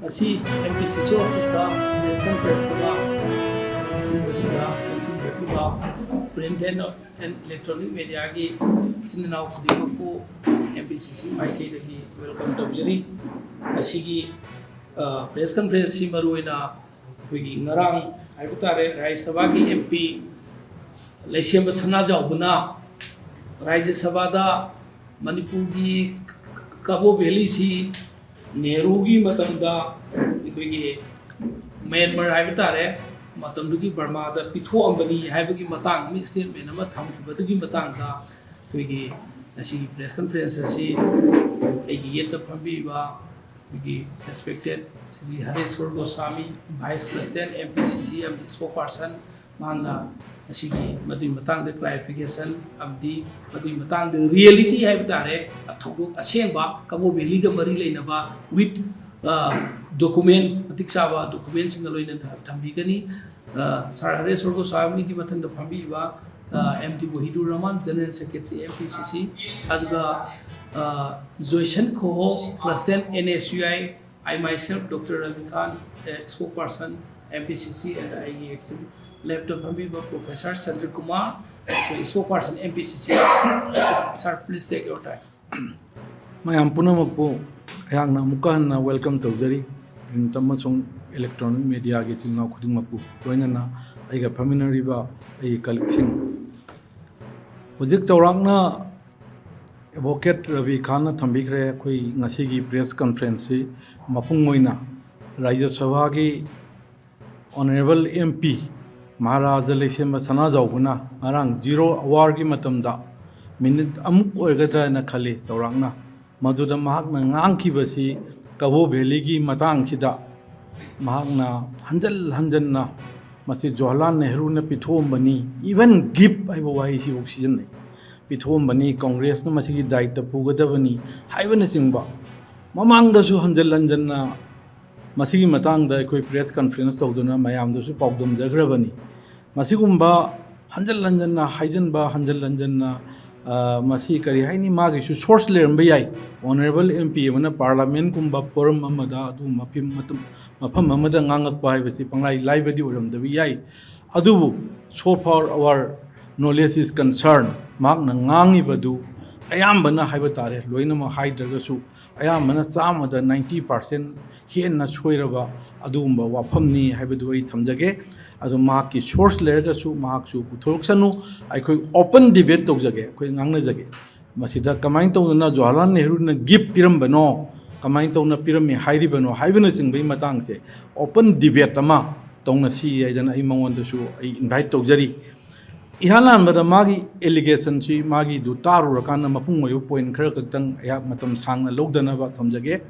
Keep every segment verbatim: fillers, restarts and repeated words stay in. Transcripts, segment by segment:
ꯉꯁꯤ M P C ꯁꯤ ꯑꯣꯐꯤꯁꯇ ꯄ꯭ꯔꯦꯁ ꯀꯟꯐꯔꯦꯟꯁ ꯑꯃ ꯁꯤꯟꯕꯁꯤꯗ ꯄꯨꯟꯁꯤꯟꯖꯈꯤꯕ ꯄ꯭ꯔꯤꯟꯠ ꯑꯦꯟ ꯑꯦꯟ ꯏꯂꯦꯛꯇ꯭ꯔꯣꯅꯤꯛ ꯃꯦꯗꯤꯌꯥꯒꯤ ꯏꯆꯤꯟ ꯏꯅꯥꯎ ꯈꯨꯗꯤꯡꯃꯛꯄꯨ ꯑꯦꯝ ꯄꯤ ꯁꯤ ꯁꯤ ꯃꯥꯏꯀꯩꯗꯒꯤ ꯋꯦꯜꯀꯝ ꯇꯧꯖꯔꯤ꯫ ꯉꯁꯤꯒꯤ ꯄ꯭ꯔꯦꯁ ꯀꯟꯐꯔꯦꯟꯁꯁꯤ ꯃꯔꯨꯑꯣꯏꯅ ꯑꯩꯈꯣꯏꯒꯤ ꯉꯔꯥꯡ ꯍꯥꯏꯕ ꯇꯥꯔꯦ, ꯔꯥꯖ꯭ꯌ ꯁꯚꯥꯒꯤ ꯑꯦꯝ ꯄꯤ ꯂꯩꯁꯦꯝꯕ ꯁꯅꯥꯖꯥꯎꯕꯅ ꯔꯥꯖ꯭ꯌ ꯁꯚꯥꯗ ꯃꯅꯤꯄꯨꯔꯒꯤ ꯀꯕꯣ ꯚꯦꯂꯤꯁꯤ ꯅꯦꯍꯔꯨꯒꯤ ꯃꯇꯝꯗ ꯑꯩꯈꯣꯏꯒꯤ ꯃ꯭ꯌꯥꯟꯃꯥꯔ ꯍꯥꯏꯕ ꯇꯥꯔꯦ, ꯃꯇꯝꯗꯨꯒꯤ ꯕꯔꯃꯥꯗ ꯄꯤꯊꯣꯛꯑꯝꯕꯅꯤ ꯍꯥꯏꯕꯒꯤ ꯃꯇꯥꯡ ꯑꯃ, ꯁ꯭ꯇꯦꯠꯃꯦꯟ ꯑꯃ ꯊꯝꯈꯤꯕꯗꯨꯒꯤ ꯃꯇꯥꯡꯗ ꯑꯩꯈꯣꯏꯒꯤ ꯉꯁꯤꯒꯤ ꯄ꯭ꯔꯦꯁ ꯀꯟꯐꯔꯦꯟꯁ ꯑꯁꯤ ꯑꯩꯒꯤ ꯌꯦꯠꯇ ꯐꯝꯕꯤꯕ ꯑꯩꯈꯣꯏꯒꯤ respected Shri Hareswar Goswami, vice president, M P C C ꯑꯃꯗꯤ ꯁ꯭ꯄꯣꯛꯁꯄꯔꯁꯟ, ꯃꯍꯥꯛꯅ ꯉꯁꯤꯒꯤ ꯃꯗꯨꯒꯤ ꯃꯇꯥꯡꯗ ꯀ꯭ꯂꯥꯔꯤꯐꯤꯀꯦꯁꯟ ꯑꯃꯗꯤ ꯃꯗꯨꯒꯤ ꯃꯇꯥꯡꯗ ꯔꯤꯌꯦꯂꯤꯇꯤ ꯍꯥꯏꯕ ꯇꯥꯔꯦ, ꯊꯧꯗꯣꯛ ꯑꯁꯦꯡꯕ ꯀꯕꯣ ꯚꯦꯂꯤꯒ ꯃꯔꯤ ꯂꯩꯅꯕ ꯋꯤꯠ ꯗꯣꯀꯨꯃꯦꯟ, ꯃꯇꯤꯛ ꯆꯥꯕ ꯗꯣꯀꯨꯃꯦꯟꯁꯤꯡꯒ ꯂꯣꯏꯅꯅ ꯊꯝꯕꯤꯒꯅꯤ꯫ ꯁꯥꯔ ꯍꯔꯦꯁ꯭ꯋꯔ ꯒꯣꯁ꯭ꯋꯥꯃꯤꯒꯤ ꯃꯊꯪꯗ ꯐꯝꯕꯤꯕ M D Wahidur Rahman, general secretary, M P C C, ꯑꯗꯨꯒ Joyson Khoho, president, N S U I, I myself, Doctor Ravi Khan, spokesperson, M P C C, and ꯑꯩꯒꯤ ꯑꯦꯛꯁꯇ꯭ꯔꯤꯝ ꯂꯦꯐꯇ ꯐꯝꯕꯤꯕ ꯄ꯭ꯔꯣꯐꯦꯁꯔ ꯆꯟꯗ꯭ꯔ ꯀꯨꯃꯥꯔ, ꯑꯩꯈꯣꯏ spokesperson, M P C C. Sir, please take your time. ꯃꯌꯥꯝ ꯄꯨꯝꯅꯃꯛꯄꯨ ꯑꯩꯍꯥꯛꯅ ꯑꯃꯨꯛꯀ ꯍꯟꯅ welcome ꯇꯧꯖꯔꯤ꯫ ꯄ꯭ꯔꯤꯟꯠ ꯑꯃꯁꯨꯡ ꯏꯂꯦꯛꯇ꯭ꯔꯣꯅꯤꯛ ꯃꯦꯗꯤꯌꯥꯒꯤ ꯏꯆꯤꯜ ꯏꯅꯥꯎ ꯈꯨꯗꯤꯡꯃꯛꯄꯨ, ꯂꯣꯏꯅꯅ ꯑꯩꯒ ꯐꯝꯃꯤꯟꯅꯔꯤꯕ ꯑꯩꯒꯤ ꯀꯂꯤꯛꯁꯤꯡ꯫ ꯍꯧꯖꯤꯛ ꯆꯥꯎꯔꯥꯛꯅ ꯑꯦꯗꯚꯣꯀꯦꯠ ꯔꯕꯤ ꯈꯥꯟꯅ ꯊꯝꯕꯤꯈ꯭ꯔꯦ꯫ ꯑꯩꯈꯣꯏ ꯉꯁꯤꯒꯤ ꯄ꯭ꯔꯦꯁ ꯀꯟꯐꯔꯦꯟꯁꯁꯤ ꯃꯄꯨꯡ ꯑꯣꯏꯅ ꯔꯥꯖ꯭ꯌ ꯁꯚꯥꯒꯤ ꯑꯣꯅꯔꯦꯕꯜ ꯑꯦꯝ ꯄꯤ ꯃꯍꯥꯔꯥꯖꯥ ꯂꯩꯁꯦꯝꯕ ꯁꯅꯥꯖꯥꯎꯕꯅ ꯉꯔꯥꯡ ꯖꯤꯔꯣ ꯑꯋꯥꯔꯒꯤ ꯃꯇꯝꯗ ꯃꯤꯅꯤꯠ ꯑꯃꯨꯛ ꯑꯣꯏꯒꯗ꯭ꯔꯥ ꯍꯥꯏꯅ ꯈꯜꯂꯤ ꯆꯥꯎꯔꯥꯛꯅ꯫ ꯃꯗꯨꯗ ꯃꯍꯥꯛꯅ ꯉꯥꯡꯈꯤꯕꯁꯤ ꯀꯕꯣ ꯚꯦꯂꯤꯒꯤ ꯃꯇꯥꯡꯁꯤꯗ ꯃꯍꯥꯛꯅ ꯍꯟꯖꯜ ꯍꯟꯖꯟꯅ ꯃꯁꯤ ꯖꯋꯥꯍꯔꯂꯥꯜ ꯅꯦꯍꯔꯨꯅ ꯄꯤꯊꯣꯛꯑꯝꯕꯅꯤ, even gift ꯍꯥꯏꯕ ꯋꯥꯍꯩꯁꯤꯐꯥꯎ ꯁꯤꯖꯤꯟꯅꯩ꯫ ꯄꯤꯊꯣꯛꯑꯝꯕꯅꯤ, ꯀꯪꯒ꯭ꯔꯦꯁꯅ ꯃꯁꯤꯒꯤ ꯗꯥꯏꯇ ꯄꯨꯒꯗꯕꯅꯤ ꯍꯥꯏꯕꯅꯆꯤꯡꯕ ꯃꯃꯥꯡꯗꯁꯨ ꯍꯟꯖꯜ ꯍꯟꯖꯟꯅ ꯃꯁꯤꯒꯤ ꯃꯇꯥꯡꯗ ꯑꯩꯈꯣꯏ ꯄ꯭ꯔꯦꯁ ꯀꯟꯐꯔꯦꯟꯁ ꯇꯧꯗꯨꯅ ꯃꯌꯥꯝꯗꯁꯨ ꯄꯥꯎꯗꯝꯖꯈ꯭ꯔꯕꯅꯤ꯫ ꯃꯁꯤꯒꯨꯝꯕ ꯍꯟꯖꯜ ꯍꯟꯖꯟꯅ ꯍꯥꯏꯖꯤꯟꯕ, ꯍꯟꯖꯜ ꯍꯟꯖꯟꯅ ꯑ, ꯃꯁꯤ ꯀꯔꯤ ꯍꯥꯏꯅꯤ, ꯃꯥꯒꯤꯁꯨ ꯁꯣꯔꯁ ꯂꯩꯔꯝꯕ ꯌꯥꯏ꯫ ꯑꯣꯅꯔꯦꯕꯜ ꯑꯦꯝ ꯄꯤ ꯑꯃꯅ ꯄꯥꯔꯂꯥꯃꯦꯟꯠꯀꯨꯝꯕ ꯐꯣꯔꯝ ꯑꯃꯗ, ꯑꯗꯨꯒꯨꯝꯕ ꯐꯤꯝ-, ꯃꯇꯝ, ꯃꯐꯝ ꯑꯃꯗ ꯉꯥꯡꯉꯛꯄ ꯍꯥꯏꯕꯁꯤ ꯄꯪꯂꯥꯏ ꯂꯥꯏꯕꯗꯤ ꯑꯣꯏꯔꯝꯗꯕ ꯌꯥꯏ꯫ ꯑꯗꯨꯕꯨ so far our knowledge is concerned, ꯃꯍꯥꯛꯅ ꯉꯥꯡꯉꯤꯕꯗꯨ ꯑꯌꯥꯝꯕꯅ ꯍꯥꯏꯕ ꯇꯥꯔꯦ, ꯂꯣꯏꯅꯃꯛ ꯍꯥꯏꯗ꯭ꯔꯒꯁꯨ ꯑꯌꯥꯝꯕꯅ ꯆꯥꯝꯃꯗ ninety percent ꯍꯦꯟꯅ ꯁꯣꯏꯔꯕ ꯑꯗꯨꯒꯨꯝꯕ ꯋꯥꯐꯝꯅꯤ ꯍꯥꯏꯕꯗꯨ ꯑꯩ ꯊꯝꯖꯒꯦ꯫ ꯑꯗꯨ ꯃꯍꯥꯛꯀꯤ ꯁꯣꯔꯁ ꯂꯩꯔꯒꯁꯨ ꯃꯍꯥꯛꯁꯨ ꯄꯨꯊꯣꯔꯛꯁꯅꯨ꯫ ꯑꯩꯈꯣꯏ ꯑꯣꯄꯟ ꯗꯤꯕꯦꯠ ꯇꯧꯖꯒꯦ, ꯑꯩꯈꯣꯏ ꯉꯥꯡꯅꯖꯒꯦ꯫ ꯃꯁꯤꯗ ꯀꯃꯥꯏꯅ ꯇꯧꯗꯅ ꯖꯋꯥꯍꯔꯂꯥꯜ ꯅꯦꯍꯔꯨꯅ ꯒꯤꯐ ꯄꯤꯔꯝꯕꯅꯣ, ꯀꯃꯥꯏꯅ ꯇꯧꯅ ꯄꯤꯔꯝꯃꯤ ꯍꯥꯏꯔꯤꯕꯅꯣ ꯍꯥꯏꯕꯅꯆꯤꯡꯕꯒꯤ ꯃꯇꯥꯡꯁꯦ ꯑꯣꯄꯟ ꯗꯤꯕꯦꯠ ꯑꯃ ꯇꯧꯅꯁꯤ ꯍꯥꯏꯗꯅ ꯑꯩ ꯃꯉꯣꯟꯗꯁꯨ ꯑꯩ ꯏꯟꯚꯥꯏꯠ ꯇꯧꯖꯔꯤ꯫ ꯏꯍꯥꯟ ꯍꯥꯟꯕꯗ ꯃꯥꯒꯤ ꯑꯦꯂꯤꯒꯦꯁꯟꯁꯤ, ꯃꯥꯒꯤꯗꯨ ꯇꯥꯔꯨꯔꯀꯥꯟꯗ ꯃꯄꯨꯡ ꯑꯣꯏꯕ ꯄꯣꯏꯟ ꯈꯔ ꯈꯛꯇꯪ ꯑꯩꯍꯥꯛ ꯃꯇꯝ ꯁꯥꯡꯅ ꯂꯧꯗꯅꯕ ꯊꯝꯖꯒꯦ꯫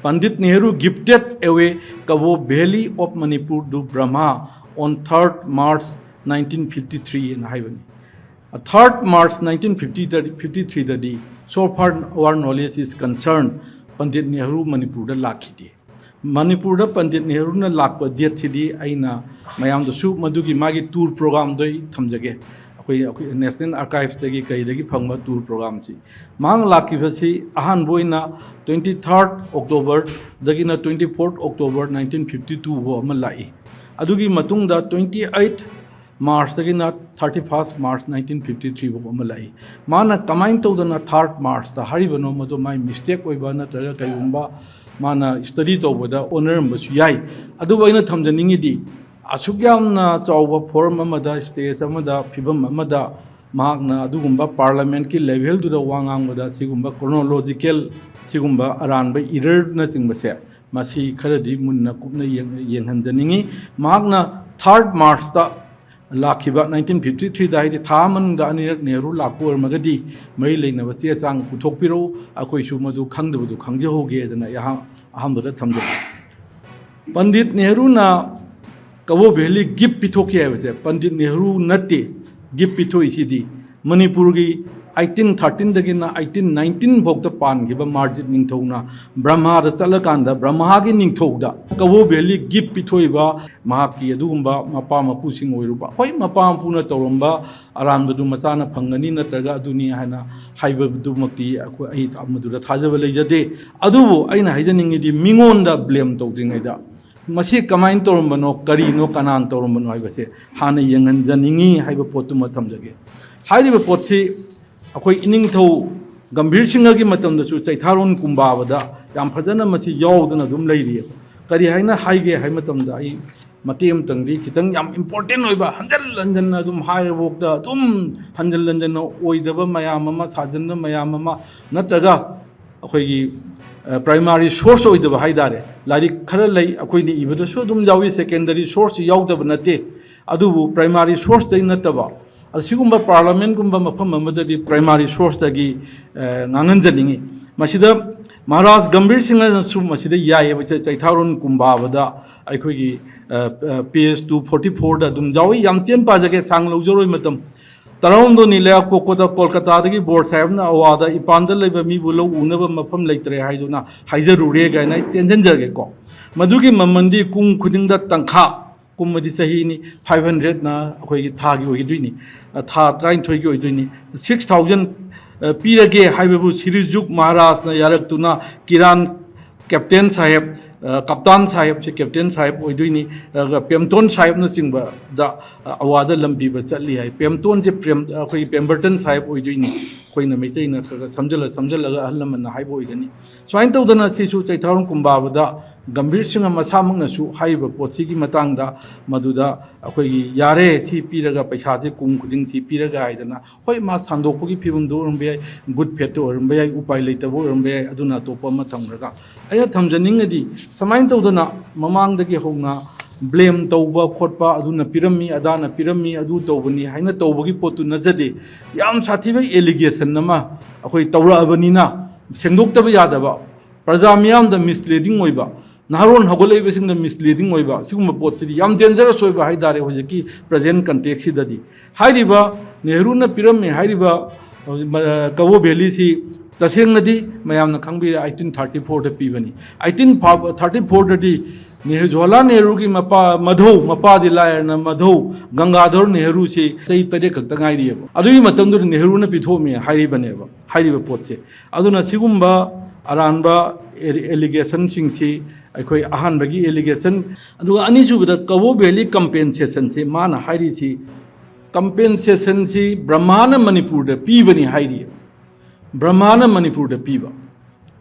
Pandit Nehru gifted away Kawo Valley of Manipur to Brahma on third March nineteen fifty three ꯍꯥꯏꯅ ꯍꯥꯏꯕꯅꯤ꯫ Third March nineteen fifty, fifty three ꯗꯗꯤ, so far our knowledge is concerned, Pandit Nehru ꯃꯅꯤꯄꯨꯔꯗ ꯂꯥꯛꯈꯤꯗꯦ꯫ ꯃꯅꯤꯄꯨꯔꯗ ꯄꯟꯗꯤꯠ ꯅꯦꯍꯔꯨꯅ ꯂꯥꯛꯄ ꯗꯦꯠꯁꯤꯗꯤ ꯑꯩꯅ ꯃꯌꯥꯝꯗꯁꯨ ꯃꯗꯨꯒꯤ ꯃꯥꯒꯤ ꯇꯨꯔ ꯄ꯭ꯔꯣꯒ꯭ꯔꯥꯝꯗꯣ ꯑꯩ ꯊꯝꯖꯒꯦ꯫ ꯑꯩꯈꯣꯏ, ꯑꯩꯈꯣꯏ ꯅꯦꯁꯅꯦꯜ ꯑꯥꯔꯀꯥꯏꯚꯁꯇꯒꯤ ꯀꯔꯤꯗꯒꯤ ꯐꯪꯕ ꯇꯨꯔ ꯄ꯭ꯔꯣꯒ꯭ꯔꯥꯝꯁꯤ꯫ ꯃꯍꯥꯛ ꯂꯥꯛꯈꯤꯕꯁꯤ ꯑꯍꯥꯟꯕ ꯑꯣꯏꯅ twenty third October ꯗꯒꯤꯅ twenty fourth October nineteen fifty two ꯐꯥꯎ ꯑꯃ ꯂꯥꯛꯏ꯫ ꯑꯗꯨꯒꯤ ꯃꯇꯨꯡꯗ twenty eight March ꯇꯒꯤꯅ thirty first March nineteen fifty three ꯐꯥꯎ ꯑꯃ ꯂꯥꯛꯏ꯫ ꯃꯥꯅ ꯀꯃꯥꯏꯅ ꯇꯧꯗꯅ third March ꯇ ꯍꯥꯏꯔꯤꯕꯅꯣ, ꯃꯗꯨ ꯃꯥꯏ ꯃꯤꯁꯇꯦꯛ ꯑꯣꯏꯕ ꯅꯠꯇ꯭ꯔꯒ ꯀꯔꯤꯒꯨꯝꯕ ꯃꯥꯅ ꯁ꯭ꯇꯗꯤ ꯇꯧꯕꯗ ꯑꯣꯟꯅꯔꯝꯕꯁꯨ ꯌꯥꯏ꯫ ꯑꯗꯨꯕꯨ ꯑꯩꯅ ꯊꯝꯖꯅꯤꯡꯉꯤꯗꯤ, ꯑꯁꯨꯛ ꯌꯥꯝꯅ ꯆꯥꯎꯕ ꯐꯣꯔꯝ ꯑꯃꯗ, ꯁ꯭ꯇꯦꯖ ꯑꯃꯗ, ꯐꯤꯕꯝ ꯑꯃꯗ ꯃꯍꯥꯛꯅ ꯑꯗꯨꯒꯨꯝꯕ ꯄꯥꯔꯂꯥꯃꯦꯟꯠꯀꯤ ꯂꯦꯚꯦꯜꯗꯨꯗ ꯋꯥ ꯉꯥꯡꯕꯗ ꯁꯤꯒꯨꯝꯕ ꯀ꯭ꯔꯣꯅꯣꯂꯣꯖꯤꯀꯦꯜ, ꯁꯤꯒꯨꯝꯕ ꯑꯔꯥꯟꯕ ꯏꯔꯔꯅꯆꯤꯡꯕꯁꯦ ꯃꯁꯤ ꯈꯔꯗꯤ ꯃꯨꯟꯅ ꯀꯨꯞꯅ ꯌꯦꯡ-, ꯌꯦꯡꯍꯟꯖꯅꯤꯡꯉꯤ꯫ ꯃꯍꯥꯛꯅ third March ꯇ ꯂꯥꯛꯈꯤꯕ nineteen fifty three ꯗ, ꯍꯥꯏꯗꯤ ꯊꯥ ꯑꯃ ꯃꯅꯨꯡꯗ ꯑꯅꯤꯔꯛ ꯅꯦꯍꯔꯨ ꯂꯥꯛꯄ ꯑꯣꯏꯔꯝꯃꯒꯗꯤ ꯃꯔꯤ ꯂꯩꯅꯕ ꯆꯦ ꯆꯥꯡ ꯄꯨꯊꯣꯛꯄꯤꯔꯛꯎ, ꯑꯩꯈꯣꯏꯁꯨ ꯃꯗꯨ ꯈꯪꯗꯕꯗꯨ ꯈꯪꯖꯍꯧꯒꯦꯗꯅ ꯑꯩꯍꯥꯛ ꯑꯍꯥꯟꯕꯗ ꯊꯝꯖꯒꯦ꯫ ꯄꯟꯗꯤꯠ ꯅꯦꯍꯔꯨꯅ ꯀꯕꯣ ꯚꯦꯂꯤ ꯒꯤꯐ ꯄꯤꯊꯣꯛꯈꯤ ꯍꯥꯏꯕꯁꯦ ꯄꯟꯗꯤꯠ ꯅꯦꯍꯔꯨ ꯅꯠꯇꯦ꯫ ꯒꯤꯐ ꯄꯤꯊꯣꯛꯏꯁꯤꯗꯤ ꯃꯅꯤꯄꯨꯔꯒꯤ ꯑꯩꯠꯇꯤꯟ ꯊꯥꯔꯇꯤꯟꯗꯒꯤꯅ ꯑꯩꯠꯇꯤꯟ ꯅꯥꯏꯟꯇꯤꯟ ꯐꯥꯎꯗ ꯄꯥꯟꯈꯤꯕ ꯃꯥꯔꯖꯤꯠ ꯅꯤꯡꯊꯧꯅ ꯕ꯭ꯔꯍꯃꯥꯗ ꯆꯠꯂꯀꯥꯟꯗ ꯕ꯭ꯔꯍꯃꯥꯒꯤ ꯅꯤꯡꯊꯧꯗ ꯀꯕꯣ ꯚꯦꯂꯤ ꯒꯤꯐ ꯄꯤꯊꯣꯛꯏꯕ ꯃꯍꯥꯛꯀꯤ ꯑꯗꯨꯒꯨꯝꯕ ꯃꯄꯥ ꯃꯄꯨꯁꯤꯡ ꯑꯣꯏꯔꯨꯕ, ꯍꯣꯏ, ꯃꯄꯥ ꯃꯄꯨꯅ ꯇꯧꯔꯝꯕ ꯑꯔꯥꯟꯕꯗꯨ ꯃꯆꯥꯅ ꯐꯪꯒꯅꯤ ꯅꯠꯇ꯭ꯔꯒ ꯑꯗꯨꯅꯤ ꯍꯥꯏꯅ ꯍꯥꯏꯕꯗꯨꯃꯛꯇꯤ ꯑꯩꯈꯣꯏ, ꯑꯩ ꯃꯗꯨꯗ ꯊꯥꯖꯕ ꯂꯩꯖꯗꯦ꯫ ꯑꯗꯨꯕꯨ ꯑꯩꯅ ꯍꯥꯏꯖꯅꯤꯡꯉꯤꯗꯤ, ꯃꯤꯉꯣꯟꯗ ꯕ꯭ꯂꯦꯝ ꯇꯧꯗ꯭ꯔꯤꯉꯩꯗ ꯃꯁꯤ ꯀꯃꯥꯏꯅ ꯇꯧꯔꯝꯕꯅꯣ, ꯀꯔꯤꯅꯣ, ꯀꯅꯥꯅ ꯇꯧꯔꯝꯕꯅꯣ ꯍꯥꯏꯕꯁꯦ ꯍꯥꯟꯅ ꯌꯦꯡꯍꯟꯖꯅꯤꯡꯉꯤ ꯍꯥꯏꯕ ꯄꯣꯠꯇꯨꯃ ꯊꯝꯖꯒꯦ꯫ ꯍꯥꯏꯔꯤꯕ ꯄꯣꯠꯁꯤ ꯑꯩꯈꯣꯏ ꯏꯅꯤꯡꯊꯧ ꯒꯝꯚꯤꯔ ꯁꯤꯡꯍꯒꯤ ꯃꯇꯝꯗꯁꯨ ꯆꯩꯊꯥꯔꯣꯟ ꯀꯨꯝꯕꯥꯕꯗ ꯌꯥꯝ ꯐꯖꯅ ꯃꯁꯤ ꯌꯥꯎꯗꯅ ꯑꯗꯨꯝ ꯂꯩꯔꯤꯑꯕ꯫ ꯀꯔꯤ ꯍꯥꯏꯅ ꯍꯥꯏꯒꯦ ꯍꯥꯏꯕ ꯃꯇꯝꯗ, ꯑꯩ ꯃꯇꯦꯛ ꯑꯃꯇꯪꯗꯤ ꯈꯤꯇꯪ ꯌꯥꯝ ꯏꯝꯄꯣꯔꯇꯦꯟ ꯑꯣꯏꯕ, ꯍꯟꯖꯜ ꯍꯟꯖꯟꯅ ꯑꯗꯨꯝ ꯍꯥꯏꯔꯕꯣꯛꯇ ꯑꯗꯨꯝ ꯍꯟꯖꯜ ꯍꯟꯖꯟꯅ ꯑꯣꯏꯗꯕ ꯃꯌꯥꯝ ꯑꯃ, ꯁꯥꯖꯟꯕ ꯃꯌꯥꯝ ꯑꯃ, ꯅꯠꯇ꯭ꯔꯒ ꯑꯩꯈꯣꯏꯒꯤ ꯄ꯭ꯔꯥꯏꯃꯥꯔꯤ ꯁꯣꯔꯁ ꯑꯣꯏꯗꯕ ꯍꯥꯏ ꯇꯥꯔꯦ꯫ ꯂꯥꯏꯔꯤꯛ ꯈꯔ ꯂꯩ, ꯑꯩꯈꯣꯏꯅ ꯏꯕꯗꯁꯨ ꯑꯗꯨꯝ ꯌꯥꯎꯏ, ꯁꯦꯀꯦꯟꯗꯔꯤ ꯁꯣꯔꯁꯁꯤ ꯌꯥꯎꯗꯕ ꯅꯠꯇꯦ꯫ ꯑꯗꯨꯕꯨ ꯄ꯭ꯔꯥꯏꯃꯥꯔꯤ ꯁꯣꯔꯁꯇꯩ ꯅꯠꯇꯕ, ꯑꯁꯤꯒꯨꯝꯕ ꯄꯥꯔꯂꯥꯃꯦꯟꯒꯨꯝꯕ ꯃꯐꯝ ꯑꯃꯗꯗꯤ ꯄ꯭ꯔꯥꯏꯃꯥꯔꯤ ꯁꯣꯔꯁꯇꯒꯤ ꯉꯥꯡꯍꯟꯖꯅꯤꯡꯉꯤ꯫ ꯃꯁꯤꯗ ꯃꯍꯥꯔꯥꯖ ꯒꯝꯚꯤꯔ ꯁꯤꯡꯍꯅꯁꯨ ꯃꯁꯤꯗ ꯌꯥꯏꯌꯦꯕ, ꯆꯩ- ꯆꯩꯊꯥꯔꯣꯟ ꯀꯨꯝꯕꯥꯕꯗ ꯑꯩꯈꯣꯏꯒꯤ ꯄꯦꯖ ꯇꯨ ꯐꯣꯔꯇꯤ ꯐꯣꯔꯗ ꯑꯗꯨꯝ ꯌꯥꯎꯏ꯫ ꯌꯥꯝ ꯇꯦꯟ ꯄꯥꯖꯒꯦ, ꯁꯥꯡ ꯂꯧꯖꯔꯣꯏ ꯃꯇꯝ꯫ ꯇꯔꯥꯍꯨꯝꯗꯣꯏꯅꯤ ꯂꯩꯕꯥꯛꯄꯣꯛꯄꯗ ꯀꯣꯜꯀꯇꯥꯗꯒꯤ ꯕꯣꯔ ꯁꯥꯍꯦꯕꯅ ꯑꯋꯥꯗ ꯏꯄꯥꯟꯗ ꯂꯩꯕ ꯃꯤꯕꯨ ꯂꯧ ꯎꯅꯕ ꯃꯐꯝ ꯂꯩꯇ꯭ꯔꯦ ꯍꯥꯏꯗꯨꯅ ꯍꯥꯏꯖꯔꯨꯔꯦ ꯀꯥꯏꯅ ꯑꯩ ꯇꯦꯟꯁꯤꯟꯖꯔꯒꯦꯀꯣ꯫ ꯃꯗꯨꯒꯤ ꯃꯃꯜꯗꯤ ꯀꯨꯝ ꯈꯨꯗꯤꯡꯗ ꯇꯪꯈꯥ, ꯀꯨꯝꯕꯗꯤ ꯆꯍꯤꯅꯤ, ꯐꯥꯏꯚ ꯍꯟꯗ꯭ꯔꯦꯠꯅ ꯑꯩꯈꯣꯏꯒꯤ ꯊꯥꯒꯤ ꯑꯣꯏꯒꯗꯣꯏꯅꯤ, ꯊꯥ ꯇꯔꯥꯅꯤꯊꯣꯏꯒꯤ ꯑꯣꯏꯗꯣꯏꯅꯤ꯫ ꯁꯤꯛꯁ ꯊꯥꯎꯖꯟ ꯄꯤꯔꯒꯦ ꯍꯥꯏꯕꯕꯨ ꯁꯤꯔꯤꯖꯨꯛ ꯃꯍꯥꯔꯥꯖꯅ ꯌꯥꯔꯛꯇꯨꯅ ꯀꯤꯔꯥꯟ ꯀꯦꯞꯇꯦꯟ ꯁꯥꯍꯦꯕ, ꯑ, ꯀꯞꯇꯥꯟ ꯁꯥꯍꯦꯕꯁꯦ ꯀꯦꯞꯇꯦꯟ ꯁꯥꯍꯦꯕ ꯑꯣꯏꯗꯣꯏꯅꯤ꯫ ꯑꯗꯨꯒ ꯄꯦꯝꯇꯣꯟ ꯁꯥꯍꯦꯕꯅꯆꯤꯡꯕꯗ, ꯑ, ꯑꯋꯥꯗ ꯂꯝꯕꯤꯕ ꯆꯠꯂꯤ ꯍꯥꯏ꯫ ꯄꯦꯝꯇꯣꯟꯁꯦ ꯄ꯭ꯔꯦꯝ-, ꯑꯩꯈꯣꯏꯒꯤ ꯄꯦꯝꯕꯔꯇꯟ ꯁꯥꯍꯦꯕ ꯑꯣꯏꯗꯣꯏꯅꯤ꯫ ꯑꯩꯈꯣꯏꯅ ꯃꯩꯇꯩꯅ ꯈꯔ ꯈꯔ ꯁꯝꯖꯜꯂ ꯁꯝꯖꯜꯂꯒ ꯑꯍꯜ ꯂꯃꯟꯅ ꯍꯥꯏꯕ ꯑꯣꯏꯒꯅꯤ꯫ ꯁꯨꯃꯥꯏꯅ ꯇꯧꯗꯅ ꯁꯤꯁꯨ ꯆꯩꯊꯥꯔꯣꯟ ꯀꯨꯝꯕꯥꯕꯗ ꯒꯝꯚꯤꯔ ꯁꯤꯡꯍ ꯃꯁꯥꯃꯛꯅꯁꯨ ꯍꯥꯏꯔꯤꯕ ꯄꯣꯠꯁꯤꯒꯤ ꯃꯇꯥꯡꯗ ꯃꯗꯨꯗ ꯑꯩꯈꯣꯏꯒꯤ ꯌꯥꯔꯦ, ꯁꯤ ꯄꯤꯔꯒ, ꯄꯩꯁꯥꯁꯦ ꯀꯨꯝ ꯈꯨꯗꯤꯡ ꯁꯤ ꯄꯤꯔꯒ ꯍꯥꯏꯗꯅ, ꯍꯣꯏ, ꯃꯥ ꯁꯟꯗꯣꯛꯄꯒꯤ ꯐꯤꯕꯝꯗꯨ ꯑꯣꯏꯔꯝꯕ ꯌꯥꯏ, ꯒꯨꯠ ꯐꯦꯠꯇꯨ ꯑꯣꯏꯔꯝꯕ ꯌꯥꯏ, ꯎꯄꯥꯏ ꯂꯩꯇꯕ ꯑꯣꯏꯔꯝꯕ ꯌꯥꯏ, ꯑꯗꯨꯅ ꯑꯇꯣꯞꯄ ꯑꯃ ꯊꯝꯈ꯭ꯔꯒ꯫ ꯑꯩꯅ ꯊꯝꯖꯅꯤꯡꯉꯗꯤ, ꯁꯨꯃꯥꯏꯅ ꯇꯧꯗꯅ ꯃꯃꯥꯡꯗꯒꯤ ꯍꯧꯅ ꯕ꯭ꯂꯦꯝ ꯇꯧꯕ ꯈꯣꯠꯄ, ꯑꯗꯨꯅ ꯄꯤꯔꯝꯃꯤ, ꯑꯗꯥꯅ ꯄꯤꯔꯝꯃꯤ, ꯑꯗꯨ ꯇꯧꯕꯅꯤ ꯍꯥꯏꯅ ꯇꯧꯕꯒꯤ ꯄꯣꯠꯇꯨ ꯅꯠꯆꯗꯦ꯫ ꯌꯥꯝ ꯁꯥꯊꯤꯕ ꯑꯦꯂꯤꯒꯦꯁꯟ ꯑꯃ ꯑꯩꯈꯣꯏ ꯇꯧꯔꯛꯑꯕꯅꯤꯅ, ꯁꯦꯡꯗꯣꯛꯇꯕ ꯌꯥꯗꯕ, ꯄ꯭ꯔꯖꯥ ꯃꯤꯌꯥꯝꯗ ꯃꯤꯁꯂꯤꯗꯤꯡ ꯑꯣꯏꯕ, ꯅꯍꯥꯔꯣꯟ ꯍꯧꯒꯠꯂꯛꯏꯕꯁꯤꯡꯗ ꯃꯤꯁꯂꯤꯗꯤꯡ ꯑꯣꯏꯕ, ꯁꯤꯒꯨꯝꯕ ꯄꯣꯠꯁꯤꯗꯤ ꯌꯥꯝ ꯗꯦꯟꯖꯔꯁ ꯑꯣꯏꯕ ꯍꯥꯏ ꯇꯥꯔꯦ꯫ ꯍꯧꯖꯤꯛꯀꯤ ꯄ꯭ꯔꯖꯦꯟ ꯀꯟꯇꯦꯛꯁꯁꯤꯗꯗꯤ ꯍꯥꯏꯔꯤꯕ ꯅꯦꯍꯔꯨꯅ ꯄꯤꯔꯝꯃꯤ ꯍꯥꯏꯔꯤꯕ ꯀꯕꯣ ꯚꯦꯂꯤꯁꯤ ꯇꯁꯦꯡꯅꯗꯤ ꯃꯌꯥꯝꯅ ꯈꯪꯕꯤꯔꯦ, ꯑꯩꯠꯇꯤꯟ ꯊꯥꯔꯇꯤ ꯐꯣꯔꯗ ꯄꯤꯕꯅꯤ꯫ ꯑꯩꯠꯇꯤꯟ ꯊꯥꯔꯇꯤ ꯐꯣꯔꯗꯗꯤ ꯖꯋꯥꯍꯔꯂꯥꯜ ꯅꯦꯍꯔꯨꯒꯤ ꯃꯄꯥ ꯃꯙꯧ, ꯃꯄꯥꯗꯤ ꯂꯥꯏꯔꯅ ꯃꯙꯧ ꯒꯪꯒꯥꯙꯔ ꯅꯦꯍꯔꯨꯁꯤ ꯆꯍꯤ ꯇꯔꯦꯠ ꯈꯛꯇ ꯉꯥꯏꯔꯤꯑꯕ꯫ ꯑꯗꯨꯒꯤ ꯃꯇꯝꯗꯨꯗ ꯅꯦꯍꯔꯨꯅ ꯄꯤꯊꯣꯛꯑꯝꯃꯦ ꯍꯥꯏꯔꯤꯕꯅꯦꯕ ꯍꯥꯏꯔꯤꯕ ꯄꯣꯠꯁꯦ꯫ ꯑꯗꯨꯅ ꯁꯤꯒꯨꯝꯕ ꯑꯔꯥꯟꯕ ꯑꯦꯂꯤꯒꯦꯁꯟꯁꯤꯡꯁꯤ ꯑꯩꯈꯣꯏ ꯑꯍꯥꯟꯕꯒꯤ ꯑꯦꯂꯤꯒꯦꯁꯟ꯫ ꯑꯗꯨꯒ ꯑꯅꯤꯁꯨꯕꯗ ꯀꯕꯣ ꯚꯦꯂꯤ ꯀꯝꯄꯦꯟꯁꯦꯁꯟꯁꯤ ꯃꯥꯅ ꯍꯥꯏꯔꯤꯁꯤ, ꯀꯝꯄꯦꯟꯁꯦꯁꯟꯁꯤ ꯕ꯭ꯔꯍꯃꯥꯅ ꯃꯅꯤꯄꯨꯔꯗ ꯄꯤꯕꯅꯤ ꯍꯥꯏꯔꯤ꯫ ꯕ꯭ꯔꯍꯃꯥꯅ ꯃꯅꯤꯄꯨꯔꯗ ꯄꯤꯕ꯫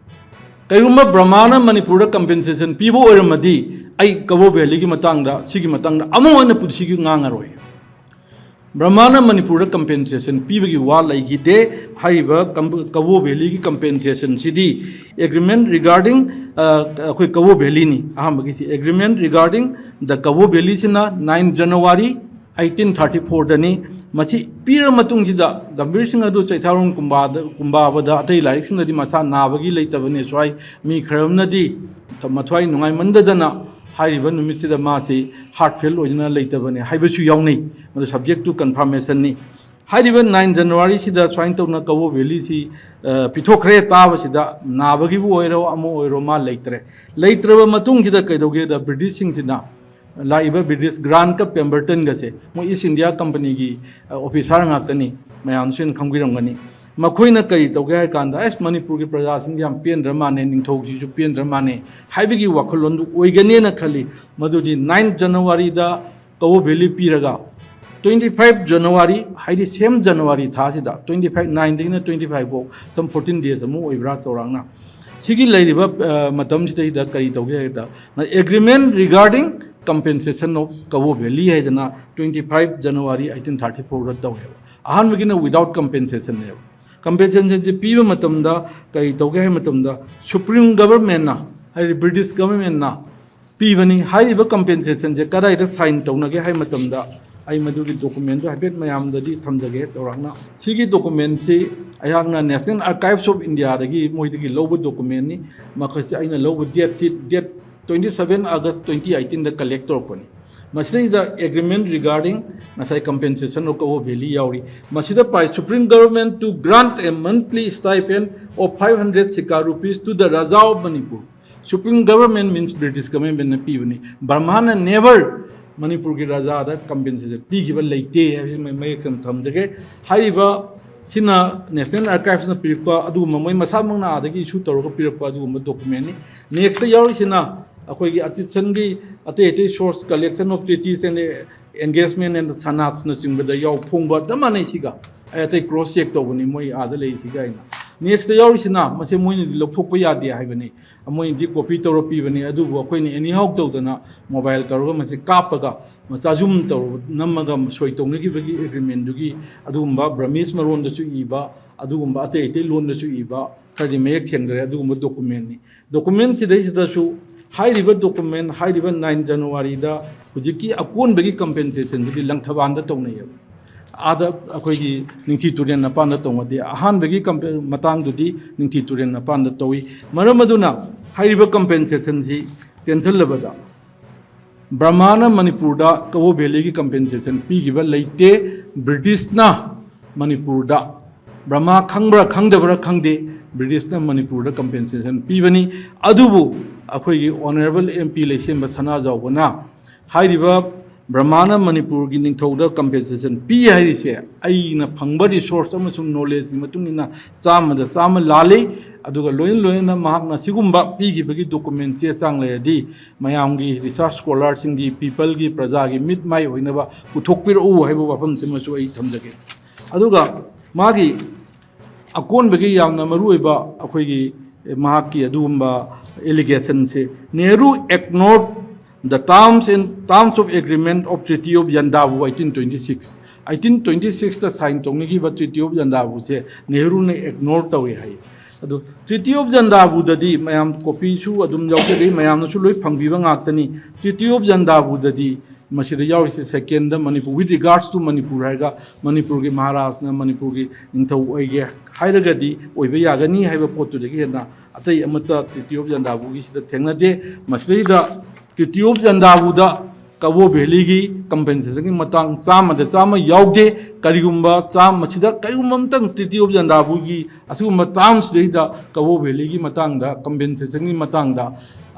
ꯀꯩꯒꯨꯝꯕ ꯕ꯭ꯔꯍꯃꯥꯅ ꯃꯅꯤꯄꯨꯔꯗ ꯀꯝꯄꯦꯟꯁꯦꯁꯟ ꯄꯤꯕ ꯑꯣꯏꯔꯝꯃꯗꯤ ꯑꯩ ꯀꯕꯣ ꯚꯦꯂꯤꯒꯤ ꯃꯇꯥꯡꯗ, ꯁꯤꯒꯤ ꯃꯇꯥꯡꯗ ꯑꯃꯨꯛ ꯍꯟꯅ ꯄꯨꯟꯁꯤꯒꯤ ꯉꯥꯡꯉꯔꯣꯏ꯫ ꯕ꯭ꯔꯍꯃꯥꯅ ꯃꯅꯤꯄꯨꯔꯗ ꯀꯝꯄꯦꯟꯁꯦꯁꯟ ꯄꯤꯕꯒꯤ ꯋꯥ ꯂꯩꯈꯤꯗꯦ꯫ ꯍꯥꯏꯔꯤꯕ ꯀꯝ-, ꯀꯕꯣ ꯚꯦꯂꯤꯒꯤ ꯀꯝꯄꯦꯟꯁꯦꯁꯟꯁꯤꯗꯤ ꯑꯦꯒ꯭ꯔꯤꯃꯦꯟ ꯔꯤꯒꯥꯔꯗꯤꯡ ꯑꯩꯈꯣꯏ ꯀꯕꯣ ꯚꯦꯂꯤꯅꯤ꯫ ꯑꯍꯥꯟꯕꯒꯤꯁꯤ ꯑꯦꯒ꯭ꯔꯤꯃꯦꯟ ꯔꯤꯒꯥꯔꯗꯤꯡ ꯗ ꯀꯕꯣ ꯚꯦꯂꯤꯁꯤꯅ ꯅꯥꯏꯟ ꯖꯅꯋꯥꯔꯤ ꯑꯩꯠꯇꯤꯟ ꯊꯥꯔꯇꯤ ꯐꯣꯔꯗꯅꯤ꯫ ꯃꯁꯤ ꯄꯤꯔ ꯃꯇꯨꯡꯁꯤꯗ ꯒꯝꯚꯤꯔ ꯁꯤꯡ ꯑꯗꯨ ꯆꯩꯊꯥꯔꯣꯟ ꯀꯨꯝꯕꯥꯗ, ꯀꯨꯝꯕꯥꯕꯗ ꯑꯇꯩ ꯂꯥꯏꯔꯤꯛꯁꯤꯡꯗꯗꯤ ꯃꯁꯥ ꯅꯥꯕꯒꯤ ꯂꯩꯇꯕꯅꯤ꯫ ꯁ꯭ꯋꯥꯏ ꯃꯤ ꯈꯔ ꯑꯃꯅꯗꯤ ꯃꯊ꯭ꯋꯥꯏ ꯅꯨꯡꯉꯥꯏꯃꯟꯗꯗꯅ ꯍꯥꯏꯔꯤꯕ ꯅꯨꯃꯤꯠꯁꯤꯗ ꯃꯥꯁꯤ ꯍꯥꯔꯠ ꯐꯦꯜ ꯑꯣꯏꯗꯨꯅ ꯂꯩꯇꯕꯅꯤ ꯍꯥꯏꯕꯁꯨ ꯌꯥꯎꯅꯩ꯫ ꯃꯗꯨ subject to confirmationꯅꯤ꯫ ꯍꯥꯏꯔꯤꯕ ꯅꯥꯏꯟ ꯖꯅꯋꯥꯔꯤꯁꯤꯗ ꯁꯨꯃꯥꯏꯅ ꯇꯧꯅ ꯀꯕꯣ ꯚꯦꯂꯤꯁꯤ, ꯑ, ꯄꯤꯊꯣꯛꯈ꯭ꯔꯦ ꯇꯥꯕꯁꯤꯗ ꯅꯥꯕꯒꯤꯕꯨ ꯑꯣꯏꯔꯣ ꯑꯃ ꯑꯣꯏꯔꯣ ꯃꯥ ꯂꯩꯇ꯭ꯔꯦ꯫ ꯂꯩꯇ꯭ꯔꯕ ꯃꯇꯨꯡꯁꯤꯗ ꯀꯩꯗꯧꯒꯦꯗ ꯕ꯭ꯔꯤꯇꯤꯁꯁꯤꯡꯁꯤꯅ, ꯂꯥꯛꯏꯕ ꯕ꯭ꯔꯤꯇꯤꯁ ꯒ꯭ꯔꯥꯟꯠꯀ ꯄꯦꯝꯕꯔꯇꯟꯒꯁꯦ ꯃꯣꯏ ꯏꯁ ꯏꯟꯗꯤꯌꯥ ꯀꯝꯄꯅꯤꯒꯤ, ꯑ, ꯑꯣꯐꯤꯁꯥꯔ ꯉꯥꯛꯇꯅꯤ, ꯃꯌꯥꯝꯁꯨ ꯍꯦꯟꯅ ꯈꯪꯕꯤꯔꯝꯒꯅꯤ꯫ ꯃꯈꯣꯏꯅ ꯀꯔꯤ ꯇꯧꯒꯦ ꯍꯥꯏ ꯀꯥꯟꯗ, "ꯑꯁ, ꯃꯅꯤꯄꯨꯔꯒꯤ ꯄ꯭ꯔꯖꯥꯁꯤꯡꯗꯤ ꯌꯥꯝ ꯄꯦꯟꯗ꯭ꯔ ꯃꯥꯟꯅꯦ, ꯅꯤꯡꯊꯧꯁꯤꯁꯨ ꯄꯦꯟꯗ꯭ꯔ ꯃꯥꯟꯅꯦ" ꯍꯥꯏꯕꯒꯤ ꯋꯥꯈꯜꯂꯣꯟꯗꯨ ꯑꯣꯏꯒꯅꯦꯅ ꯈꯜꯂꯤ꯫ ꯃꯗꯨꯗꯤ ꯅꯥꯏꯟ ꯖꯅꯋꯥꯔꯤꯗ ꯀꯕꯣ ꯚꯦꯂꯤ ꯄꯤꯔꯒ, ꯇ꯭ꯋꯦꯟꯇꯤ ꯐꯥꯏꯚ ꯖꯅꯋꯥꯔꯤ, ꯍꯥꯏꯗꯤ ꯁꯦꯝ ꯖꯅꯋꯥꯔꯤ ꯊꯥꯁꯤꯗ, ꯇ꯭ꯋꯦꯟꯇꯤ ꯐꯥꯏꯚ, ꯅꯥꯏꯟꯗꯒꯤꯅ ꯇ꯭ꯋꯦꯟꯇꯤ ꯐꯥꯏꯚ ꯐꯥꯎ, some fourteen days ꯑꯃꯨꯛ ꯑꯣꯏꯕ꯭ꯔꯥ ꯆꯥꯎꯔꯥꯛꯅ, ꯁꯤꯒꯤ ꯂꯩꯔꯤꯕ, ꯑ, ꯃꯇꯝꯁꯤꯗꯩꯗ ꯀꯔꯤ ꯇꯧꯒꯦ ꯍꯥꯏꯕꯗ, Agreement regarding compensation of Kabo Valley ꯍꯥꯏꯗꯅ twenty five January eighteen thirty ꯐꯣꯔꯗ ꯇꯧꯋꯦꯕ꯫ ꯑꯍꯥꯟꯕꯒꯤꯅ without compensationꯅꯦꯕ꯫ ꯀꯝꯄꯦꯟꯁꯦꯁꯟꯁꯦ ꯄꯤꯕ ꯃꯇꯝꯗ ꯀꯔꯤ ꯇꯧꯒꯦ ꯍꯥꯏꯕ ꯃꯇꯝꯗ, ꯁꯨꯄ꯭ꯔꯤꯝ ꯒꯚꯔꯟꯃꯦꯟꯅ, ꯍꯥꯏꯗꯤ ꯕ꯭ꯔꯤꯇꯤꯁ ꯒꯚꯔꯟꯃꯦꯟꯅ ꯄꯤꯕꯅꯤ꯫ ꯍꯥꯏꯔꯤꯕ ꯀꯝꯄꯦꯟꯁꯦꯁꯟꯁꯦ ꯀꯗꯥꯏꯗ ꯁꯥꯏꯟ ꯇꯧꯅꯒꯦ ꯍꯥꯏꯕ ꯃꯇꯝꯗ, ꯑꯩ ꯃꯗꯨꯒꯤ ꯗꯣꯀꯨꯃꯦꯟꯗꯨ ꯍꯥꯏꯐꯦꯠ ꯃꯌꯥꯝꯗꯗꯤ ꯊꯝꯖꯒꯦ ꯆꯥꯎꯔꯥꯛꯅ꯫ ꯁꯤꯒꯤ ꯗꯣꯀꯨꯃꯦꯟꯁꯤ ꯑꯩꯍꯥꯛꯅ National Archives of Indiaꯗꯒꯤ ꯃꯣꯏꯗꯒꯤ ꯂꯧꯕ ꯗꯣꯀꯨꯃꯦꯟꯅꯤ꯫ ꯃꯈꯣꯏꯁꯤ ꯑꯩꯅ ꯂꯧꯕ ꯗꯦꯠꯁꯤ, date twenty seven August twenty eighteenꯗ ꯀꯂꯦꯛ ꯇꯧꯔꯛꯄꯅꯤ꯫ ꯃꯁꯤꯗꯩꯁꯤꯗ agreement regarding ꯉꯁꯥꯏ compensation of Kawo Valley ꯌꯥꯎꯔꯤ꯫ ꯃꯁꯤꯗ ꯄꯥꯏ, "Supreme Government to grant a monthly stipend of five hundred Sikka rupees to the Raja of Manipur." Supreme Government means British Government ꯅ ꯄꯤꯕꯅꯤ꯫ ꯕꯔꯃꯥꯅ never ꯃꯅꯤꯄꯨꯔꯒꯤ ꯔꯥꯖꯥꯗ compensation ꯄꯤꯈꯤꯕ ꯂꯩꯇꯦ ꯍꯥꯏꯕꯁꯤ ꯃ-, ꯃꯌꯦꯛ ꯁꯦꯡꯅ ꯊꯝꯖꯒꯦ꯫ ꯍꯥꯏꯔꯤꯕ ꯁꯤꯅ National Archives ꯅ ꯄꯤꯔꯛꯄ ꯑꯗꯨꯒꯨꯝꯕ, ꯃꯣꯏ ꯃꯁꯥꯃꯛꯅ ꯑꯥꯗꯒꯤ issue ꯇꯧꯔꯒ ꯄꯤꯔꯛꯄ ꯑꯗꯨꯒꯨꯝꯕ document ꯅꯤ꯫ Next ꯌꯥꯎꯔꯤꯁꯤꯅ ꯑꯩꯈꯣꯏꯒꯤ ꯑꯆꯤꯠꯁꯟꯒꯤ ꯑꯇꯩ ꯑꯇꯩ source, collection of treaties and engagement and sanats ꯅꯆꯤꯡꯕꯗ ꯌꯥꯎ ꯐꯣꯡꯕ ꯆꯞ ꯃꯥꯟꯅꯩ ꯁꯤꯒ꯫ ꯑꯩ ꯑꯇꯩ cross check ꯇꯧꯕꯅꯤ ꯃꯣꯏ ꯑꯥꯗ ꯂꯩꯔꯤꯁꯤꯒ ꯑꯩꯅ꯫ Next ꯌꯥꯎꯔꯤꯁꯤꯅ ꯃꯁꯤ ꯃꯣꯏꯅꯗꯤ ꯂꯧꯊꯣꯛꯄ ꯌꯥꯗꯦ ꯍꯥꯏꯕꯅꯤ꯫ ꯃꯣꯏꯅꯗꯤ copy ꯇꯧꯔ ꯄꯤꯕꯅꯤ, ꯑꯗꯨꯕꯨ ꯑꯩꯈꯣꯏꯅ anyhow ꯇꯧꯗꯅ mobile ꯇꯧꯔꯒ ꯃꯁꯤ ꯀꯥꯞꯄꯒ ꯃꯆꯥ zoom ꯇꯧꯔꯒ ꯅꯝꯃꯒ ꯁꯣꯏ ꯇꯧꯅꯈꯤꯕꯒꯤ agreement ꯗꯨꯒꯤ ꯑꯗꯨꯒꯨꯝꯕ Burmese ꯃꯔꯣꯟꯗꯁꯨ ꯏꯕ, ꯑꯗꯨꯒꯨꯝꯕ ꯑꯇꯩ ꯑꯇꯩ ꯂꯣꯟꯗꯁꯨ ꯏꯕ, ꯈꯔꯗꯤ ꯃꯌꯦꯛ ꯁꯦꯡꯗ꯭ꯔꯦ, ꯑꯗꯨꯒꯨꯝꯕ document ꯅꯤ꯫ Document ꯁꯤꯗꯩꯁꯤꯗꯁꯨ ꯍꯥꯏꯔꯤꯕ document, ꯍꯥꯏꯔꯤꯕ nine January ꯗ ꯍꯧꯖꯤꯛꯀꯤ ꯑꯀꯣꯟꯕꯒꯤ compensation ꯁꯤꯗꯤ ꯂꯪꯊꯕꯥꯜꯗ ꯇꯧꯅꯩꯌꯦꯕ꯫ ꯑꯥꯗ ꯑꯩꯈꯣꯏꯒꯤ ꯅꯤꯡꯊꯤ ꯇꯨꯔꯦꯜ ꯃꯄꯥꯟꯗ ꯇꯧꯅꯗꯦ꯫ ꯑꯍꯥꯟꯕꯒꯤ comp-, ꯃꯇꯥꯡꯗꯨꯗꯤ ꯅꯤꯡꯊꯤ ꯇꯨꯔꯦꯜ ꯃꯄꯥꯟꯗ ꯇꯧꯏ꯫ ꯃꯔꯝ ꯑꯗꯨꯅ ꯍꯥꯏꯔꯤꯕ compensation ꯁꯤ ꯇꯦꯟꯁꯤꯜꯂꯕꯗ ꯕꯔꯃꯥꯅ ꯃꯅꯤꯄꯨꯔꯗ ꯀꯕꯣ ꯚꯦꯂꯤꯒꯤ compensation ꯄꯤꯈꯤꯕ ꯂꯩꯇꯦ꯫ ꯕ꯭ꯔꯤꯇꯤꯁꯅ ꯃꯅꯤꯄꯨꯔꯗ, ꯕꯔꯃꯥ ꯈꯪꯕ꯭ꯔꯥ ꯈꯪꯗꯕ꯭ꯔꯥ ꯈꯪꯗꯦ, ꯕ꯭ꯔꯤꯇꯤꯁꯅ ꯃꯅꯤꯄꯨꯔꯗ compensation ꯄꯤꯕꯅꯤ꯫ ꯑꯗꯨꯕꯨ ꯑꯩꯈꯣꯏꯒꯤ honourable M P ꯂꯩꯁꯦꯝꯕ ꯁꯅꯥꯖꯥꯎꯕꯅ ꯍꯥꯏꯔꯤꯕ ꯕꯔꯃꯥꯅ ꯃꯅꯤꯄꯨꯔꯒꯤ ꯅꯤꯡꯊꯧꯗ compensation ꯄꯤ ꯍꯥꯏꯔꯤꯁꯦ ꯑꯩꯅ ꯐꯪꯕ resource ꯑꯃꯁꯨꯡ knowledge ꯀꯤ ꯃꯇꯨꯡ ꯏꯟꯅ ꯆꯥꯝꯃꯗ ꯆꯥꯝꯃ ꯂꯥꯜꯂꯤ꯫ ꯑꯗꯨꯒ ꯂꯣꯏꯅ ꯂꯣꯏꯅꯅ ꯃꯍꯥꯛꯅ ꯁꯤꯒꯨꯝꯕ ꯄꯤꯈꯤꯕꯒꯤ document ꯆꯦ ꯆꯥꯡ ꯂꯩꯔꯗꯤ ꯃꯌꯥꯝꯒꯤ research scholar ꯁꯤꯡꯒꯤ, people ꯒꯤ, ꯄ꯭ꯔꯖꯥꯒꯤ ꯃꯤꯠ ꯃꯥꯏ ꯑꯣꯏꯅꯕ ꯄꯨꯊꯣꯛꯄꯤꯔꯛꯎ ꯍꯥꯏꯕ ꯋꯥꯐꯝꯁꯤꯃꯁꯨ ꯑꯩ ꯊꯝꯖꯒꯦ꯫ ꯑꯗꯨꯒ ꯃꯥꯒꯤ ꯑꯀꯣꯟꯕꯒꯤ ꯌꯥꯝꯅ ꯃꯔꯨꯑꯣꯏꯕ ꯑꯩꯈꯣꯏꯒꯤ ꯃꯍꯥꯛꯀꯤ ꯑꯗꯨꯒꯨꯝꯕ allegation say, "Nehru ignored the terms and terms of agreement of Treaty of Yandabo eighteen twenty six." Eighteen twenty six ꯇ sign ꯇꯧꯅꯈꯤꯕ Treaty of Yandabo say ꯅꯦꯍꯔꯨꯅ ignore ꯇꯧꯏ ꯍꯥꯏ꯫ ꯑꯗꯨ Treaty of Yandabo ꯗꯗꯤ ꯃꯌꯥꯝ copy ꯁꯨ ꯑꯗꯨꯝ ꯌꯥꯎꯖꯔꯤ, ꯃꯌꯥꯝꯅꯁꯨ ꯂꯣꯏ ꯐꯪꯕꯤꯕ ꯉꯥꯛꯇꯅꯤ꯫ Treaty of Yandabo ꯗꯗꯤ ꯃꯁꯤꯗ ꯌꯥꯎꯔꯤꯁꯦ second the Manipur, "With regards to Manipur" ꯍꯥꯏꯔꯒ ꯃꯅꯤꯄꯨꯔꯒꯤ ꯃꯍꯥꯔꯥꯖꯅ ꯃꯅꯤꯄꯨꯔꯒꯤ ꯅꯤꯡꯊꯧ ꯑꯣꯏꯒꯦ ꯍꯥꯏꯔꯒꯗꯤ ꯑꯣꯏꯕ ꯌꯥꯒꯅꯤ ꯍꯥꯏꯕ ꯄꯣꯠꯇꯨꯗꯒꯤ ꯍꯦꯟꯅ ꯑꯇꯩ ꯑꯃꯠꯇ Treaty of Yandabo ꯒꯤꯁꯤꯗ ꯊꯦꯡꯅꯗꯦ꯫ ꯃꯁꯤꯗꯩꯗ Treaty of Yandabo ꯗ ꯀꯕꯣ ꯚꯦꯂꯤꯒꯤ ꯀꯝꯄꯦꯟꯁꯦꯁꯟꯒꯤ ꯃꯇꯥꯡ ꯆꯥꯝꯃꯗ ꯆꯥꯝꯃ ꯌꯥꯎꯗꯦ꯫ ꯀꯔꯤꯒꯨꯝꯕ ꯆꯥꯝꯃ ꯁꯤꯗ ꯀꯔꯤꯒꯨꯝꯕ ꯑꯃꯇꯪ ꯇ꯭ꯔꯤꯇꯤ ꯑꯣꯐ ꯖꯟꯗꯥꯕꯨꯒꯤ ꯑꯁꯤꯒꯨꯝꯕ ꯇꯥꯔꯝꯁꯤꯗꯩꯗ ꯀꯕꯣ ꯚꯦꯂꯤꯒꯤ ꯃꯇꯥꯡꯗ, ꯀꯝꯄꯦꯟꯁꯦꯁꯟꯒꯤ ꯃꯇꯥꯡꯗ